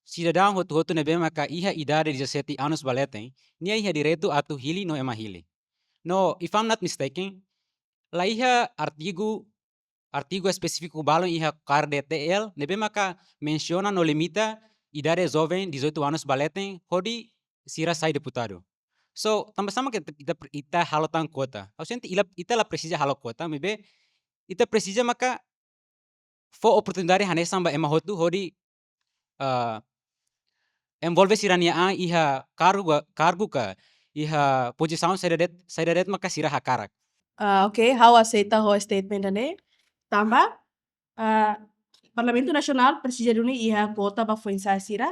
sidadaun hotu-hotu ne'ebé maka iha idade dezassete anos ba leten, nia iha direitu atu hili no ema hili. No, if I'm not mistaken, la iha artigu, artigu espesífiku balun iha K D T L ne'ebé maka mensiona no limita idade joven dezoito anos ba leten hodi sira sai deputadu. So, tanba sá mak ita, ita, ita halo tan kuota? Ha'u sente ita, ita la presiza halo kuota, maibé ita presiza maka fó oportunidade hanesan ba ema hotu hodi, ah, envolve sira-nia an iha kargu, kargu ka iha pozisaun saida de'it, saida de'it maka sira hakarak. Ah, oke, ha'u aseita ho statement ida-ne'e. Tanba, ah, Parlamentu Nasionál presiza duni iha kuota ba foin-sa'e sira.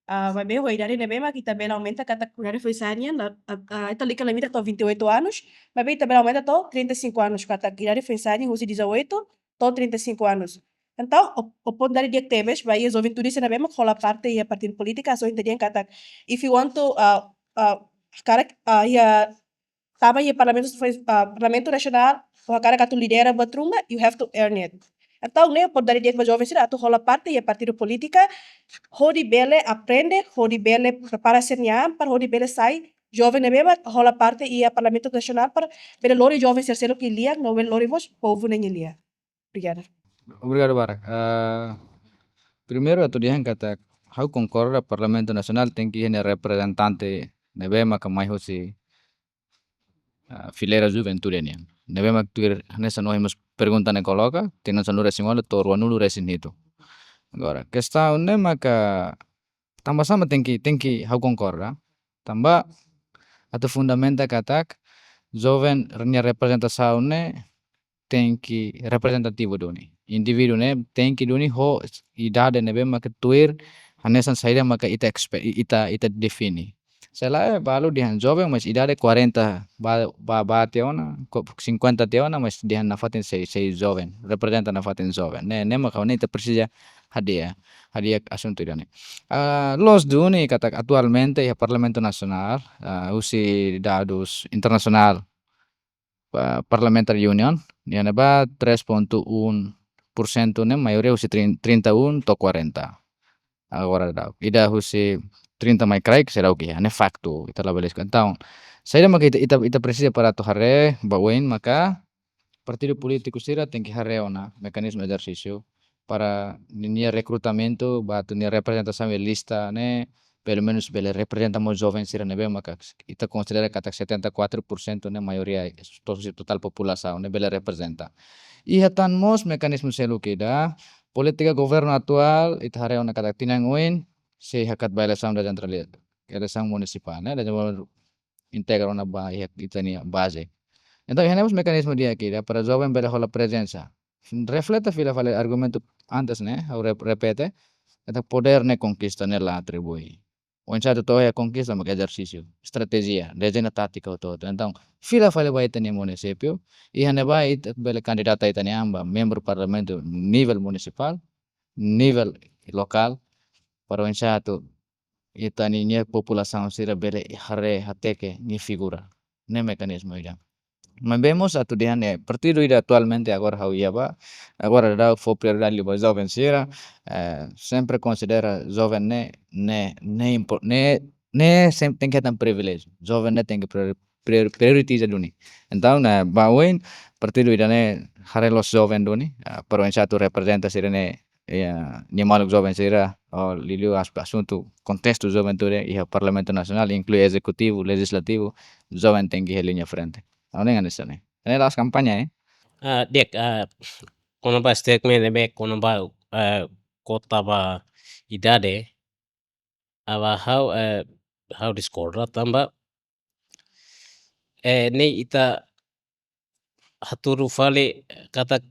Ah, maibé ho idade ne'ebé mak ita bele aumenta katak idade foin-sa'e nian, ah, ah, ita lalika limita to'o vinte e oito anos, maibé ita bele aumenta to'o trinta e cinco anos, katak idade foin-sa'e nian husi dezoito to'o trinta e cinco anos. Entaun, o, oportunidade di'ak tebes ba iha juventude sira ne'ebé mak hola parte iha partidu polítiku, so ita dehan katak, if you want to, ah, ah, hakarak, ah, iha tama iha Parlamentu, ah, Parlamentu Nasionál, ou hakarak atu lidera buat ruma, you have to earn it. Entaun, ne'e oportunidade di'ak ba joven sira atu hola parte iha partidu polítiku, hodi bele aprende, hodi bele prepara sira-nia an, para hodi bele sai joven ne'ebé mak hola parte iha Parlamentu Nasionál, para bele lori joven sira seluk nia lian, no bele lori mós povu nia lian. Obrigada. Obrigadu barak. Ah, primeiru atu dehan katak ha'u konkorda Parlamentu Nasionál tenke iha nia reprezentante ne'ebé maka mai husi, ah, fileira juventude nian. Ne'ebé mak tuir hanesan ohin mós pergunta ne'e koloka, tinan sanulu-resin-ualu to'o ruanulu-resin-hitu. Agora, kestaun ne'e maka tanba sá mak tenke, tenke ha'u konkorda. Tanba atu fundamenta katak joven nia reprezentasaun ne'e tenke reprezentativu duni. Indivíduu ne'e tenke duni ho idade ne'ebé maka tuir hanesan saida maka ita ekspe-, ita, ita define. Se lae balu dehan joven, mas idade quarenta ba, ba, ba tiha ona, ko-, cinquenta tiha ona, mas dehan nafatin sei, sei joven, reprezenta nafatin joven. Ne'e, ne'e maka ne'e ita presiza hadi'a, hadi'a asuntu ida-ne'e. Ah, loos duni katak atualmente iha Parlamentu Nasionál, ah, husi dadus internasionál, ah, Parliamentary Union, iha ne'ebá três ponto um por cento ne'e maioria husi trin-, trinta e um to'o quarenta. Agora daudaun, ida husi trinta mai kraik seidauk iha, ne'e faktu, ita labele diskute. Entaun, saida maka ita, ita, ita presiza para atu haree ba oin maka partidu polítiku sira tenke haree ona mekanizmu ezersísiu para ninia rekrutamentu ba atu nia reprezentasaun iha lista ne'e, pelumenus bele reprezenta mós joven sira ne'ebé maka ita konsidera katak setenta e quatro por cento ne'e maioria to-, totál populasaun ne'e bele reprezenta. Iha tan mós mekanizmu seluk ida, polítika governu atuál, ita haree ona katak tinan oin sei hakat ba eleisaun desentrali-, eleisaun munisipál, ne'e, dezenvolve integra ona ba iha ita-nia baze. Entaun, iha ne'e mós mekanizmu di'ak ida para joven bele hola prezensa. Refleta fila fali argumentu antes ne'e, ha'u rep-, repete, katak podér ne'e konkista, ne'e la atribui. Oinsá atu to'o iha konkista mak ezersísiu, estratéjia, dezeña tátika hotu-hotu. Entaun, fila fali ba ita-nia munisípiu, iha ne'ebá ita bele kandidata ita-nia an ba membru parlamentu nivel munisipál, nivel lokál, para oinsá atu ita-nia populasaun sira bele haree hateke nia figura. Ne'e mekanizmu ida. Maibé mós atu dehan ne'e, partidu ida atualmente agora ha'u iha ba, agora daudaun fó prioridade liu ba joven sira, eh, sempre konsidera joven ne'e, ne'e, ne'e impo-, ne'e, ne'e sem-, tenke hetan priviléjiu. Joven ne'e tenke priori-, priori-, prioritiza duni. Entaun, eh, ba oin, partidu ida-ne'e haree loos joven duni, ah, para oinsá atu reprezenta sira-ne'e, eh, nia maluk joven sira, ou liuliu as-, asuntu, kontestu juventude iha Parlamentu Nasionál, inklui ezekutivu, lejizlativu, joven tenke iha liña frente. Ha'u hanoin hanesan ne'e. Ne'e la'ós kampaña, eh? Ah, di'ak, ah, kona-ba statement ne'ebé, kona-ba, eh, kota ba idade, ah, ba ha'u, eh, ha'u diskorda tanba, eh, ne'e ita hatudu fali katak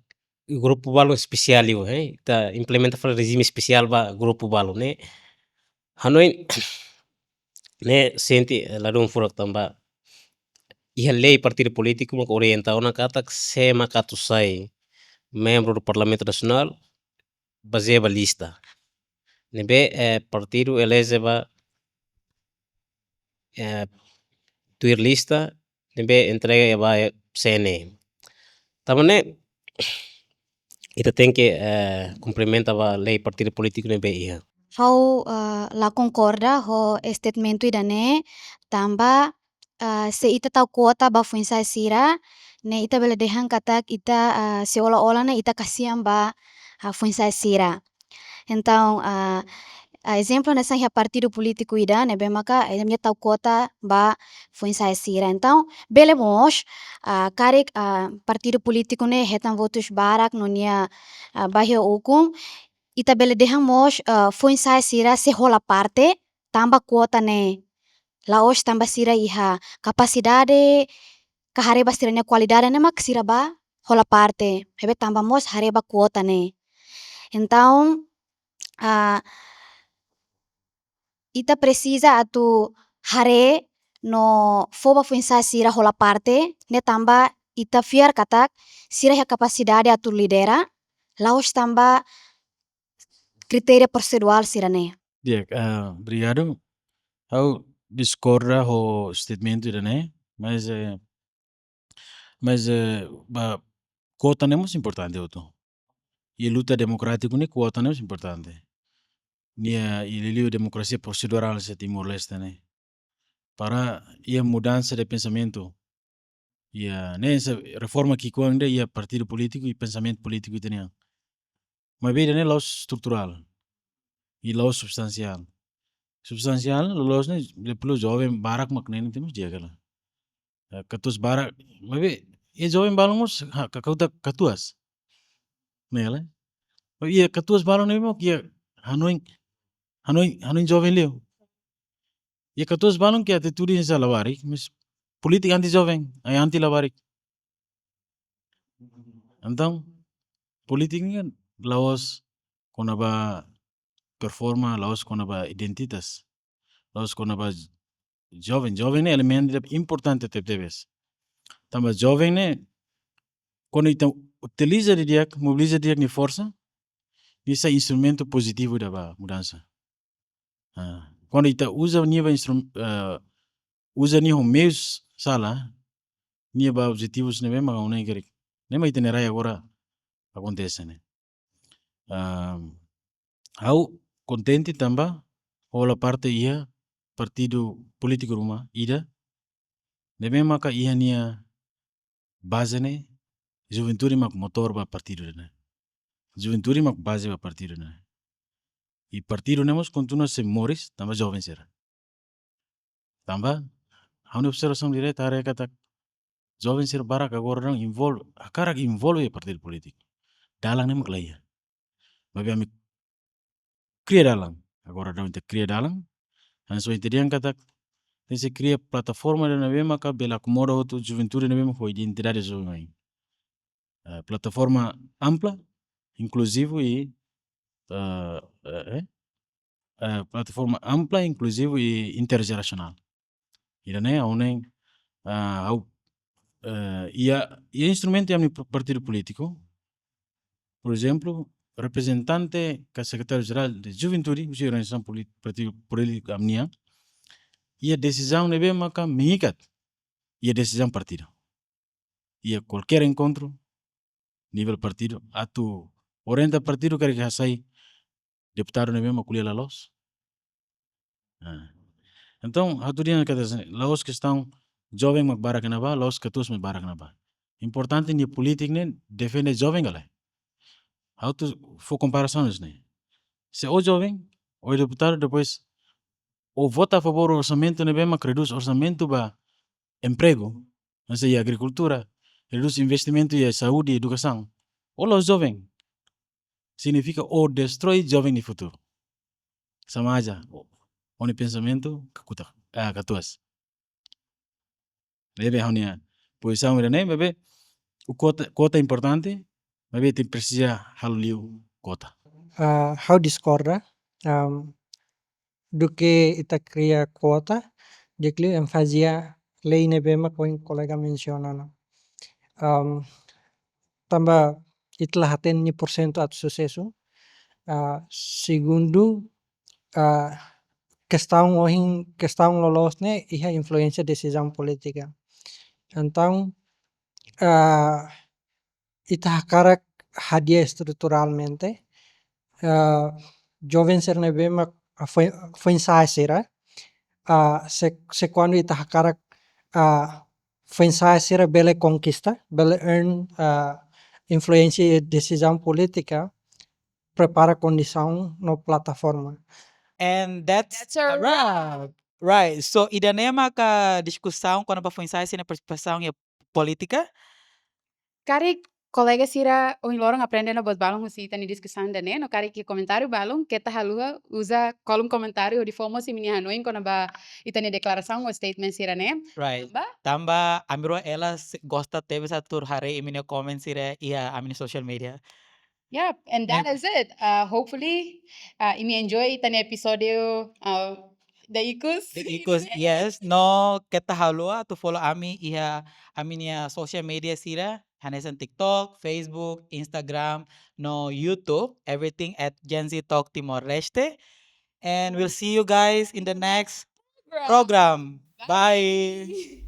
grupu balun espesiál liu, eh, ita implementa fali rejime espesiál ba grupu balun ne'e. Hanoin ne'e sente, eh, ladún furak tanba iha lei partidu polítiku mak orienta ona katak sé mak atu sai membru do Parlamentu Nasionál bazeia ba lista. Ne'ebé, eh, partidu eleje ba, eh, tuir lista, ne'ebé entrega ba, eh, C N E. Tanba ne'e, ita tenke, eh, kumprimenta ba lei partidu polítiku ne'ebé iha. Ha'u, eh, la konkorda ho statement ida-ne'e, tanba, eh, se ita tau kuota ba foin-sa'e sira, ne'e ita bele dehan katak ita, eh, seolah-olah ne'e ita kasihan ba, eh, foin-sa'e sira. Entaun, ah, ah, ezemplu hanesan iha partidu polítiku ida ne'ebé maka, eh, nia tau kuota ba foin-sa'e sira. Entaun, bele mós, ah, karik, ah, partidu polítiku ne'e hetan votus barak no nia, ah, ba iha ukun, ita bele dehan mós, ah, foin-sa'e sira sei hola parte tanba kuota ne'e. La'ós tanba sira iha kapasidade, ka haree ba sira-nia kualidade ne'e mak sira ba hola parte. Maibé tanba mós haree ba kuota ne'e. Entaun, ah, ita presiza atu haree no fó ba foin-sa'e sira hola parte, ne'e tanba ita fiar katak sira iha kapasidade atu lidera, la'ós tanba kritéria proseduál sira-ne'e. Di'ak, ah, obrigadu. Ha'u diskorda ho statement ida-ne'e, mas, eh, mas, eh, ba kuota ne'e mós importante hotu. I luta demokrátiku ne'e kuota ne'e mós importante. Nia, i liuliu demokrasia prosedurál iha Timor-Leste ne'e. Para iha mudansa de pensamentu. Iha, ne'e hanesan reforma ki'ikoan ida iha partidu polítiku i pensamentu polítiku ita-nian. Maibé ida-ne'e la'ós estruturál. I la'ós substansiál. Substansiál, loloos ne'e, le pelu joven barak mak ne'e temos dia kala. Eh, katuas barak, maibé, iha joven balun mós, ha, ka-, katuas, katuas. Ne'e la. Iha katuas balun ne'e mós, iha hanoin, hanoin, hanoin joven liu. Iha katuas balun ke atitude hanesan labarik, mas polítika anti joven, ai anti labarik. Entaun, polítika ne'e la'ós kona-ba performa, la'ós kona-ba identitas, la'ós kona-ba joven. Joven ne'e elementu importante tebetebes. Tanba joven ne'e, kuandu ita utiliza didi'ak, mobiliza didi'ak nia forsa, nia sai instrumentu pozitivu ida ba mudansa. Ah, kuandu ita uza nia ba instrum-, ah, uza nia ho meius sala, nia ba objetivus ne'ebé mak ha'u hanoin karik. Ne'e mak ita-nia rai agora akontese ne'e. Ah, ha'u kontente tanba hola parte iha partidu polítiku ruma ida, ne'ebé maka iha nia baze ne'e, juventude mak motór ba partidu ne'e. Juventude mak baze ba partidu ne'e. I partidu ne'e mós kontinua sei moris tanba joven sira. Tanba, ha'u-nia observasaun direta haree katak joven sira barak agora daudaun envolve, hakarak envolve iha partidu polítiku. Dalan ne'e mak la iha. Maibé ami kria dalan. Agora daudaun ita kria dalan. Hanesan ohin ita dehan katak, tenke kria plataforma ida ne'ebé maka bele akomoda hotu juventude ne'ebé mak ho identidade joven. Eh, plataforma ampla, inkluzivu i, eh, eh, eh, eh, plataforma ampla, inkluzivu i interjerasionál. Ida-ne'e ha'u hanoin, ah, ha'u, eh, iha, iha instrumentu iha ami partidu polítiku. Por ezemplu, reprezentante ka sekretáriu jerál de juventude, husi organizasaun polí-, partidu polítiku ami-nian, iha desizaun ne'ebé maka mengikat iha desizaun partidu. iha kualkér enkontru nivel partidu atu orienta partidu karik hasai deputadu ne'ebé mak ko'alia la loos. Ah. Entaun, ha'u atu dehan katak la'ós kestaun joven mak barak iha ne'ebá, la'ós katuas mak barak iha ne'ebá. Importante nia polítika ne'e defende joven ka lae. Ha'u atu fó komparasaun ne'e. Se ó joven, ó deputadu, depois ó vota a favór orsamentu ne'ebé mak redús orsamentu ba empregu, hanesan iha agrikultura, redús investimentu iha saúde, edukasaun. Ó la'ós joven. Signifika ó destroi joven nia futuru. Sama aja, ó-nia pensamentu kakutak, ah, katuas. Ne'ebé ha'u-nia pozisaun ida-ne'e, maibé o kuota, kuota importante, maibé ita presiza halo liu kuota. Ah, ha'u diskorda, am, duké ita kria kuota, di'ak liu enfazia lei ne'ebé mak ohin kolega mensiona ona. Am, tanba ita la hatene nia porsentu atu susesu. Ah, segundu, ah, kestaun ohin, kestaun loloos ne'e iha influénsia desizaun polítika. Entaun, ah, ita hakarak hadi'a estruturalmente, ah, joven sira ne'ebé mak, ah, foin, foin-sa'e sira, ah, se, se kuandu ita hakarak, ah, foin-sa'e sira bele konkista, bele earn, ah, influénsia iha desizaun polítika, prepara kondisaun no plataforma. And that's, that's a a wrap. Right. So, ida-ne'e maka diskusaun kona-ba foin-sa'e sira-nia partisipasaun iha polítika. Karik kolega sira ohin loron aprende ona buat balun husi ita-nia diskusaun ida-ne'e, no karik iha komentáriu balun, keta haluha uza kolom komentáriu hodi fó mós imi-nia hanoin kona-ba ita-nia deklarasaun ou statement sira-ne'e. Right. Tanba? Tanba ami rua hela se-, gosta tebes atu haree imi-nia comment sira iha ami-nia social media. Yep, and that, yep, is it. Uh, hopefully, uh, imi enjoy ita-nia episódiu, uh, daikus. Daikus, yes. No keta haluha atu follow ami iha ami-nia social media sira, hanesan TikTok, Facebook, Instagram, no YouTube, everything at Gen Z Talk Timor Leste. And we'll see you guys in the next program. Program. Bye. Bye.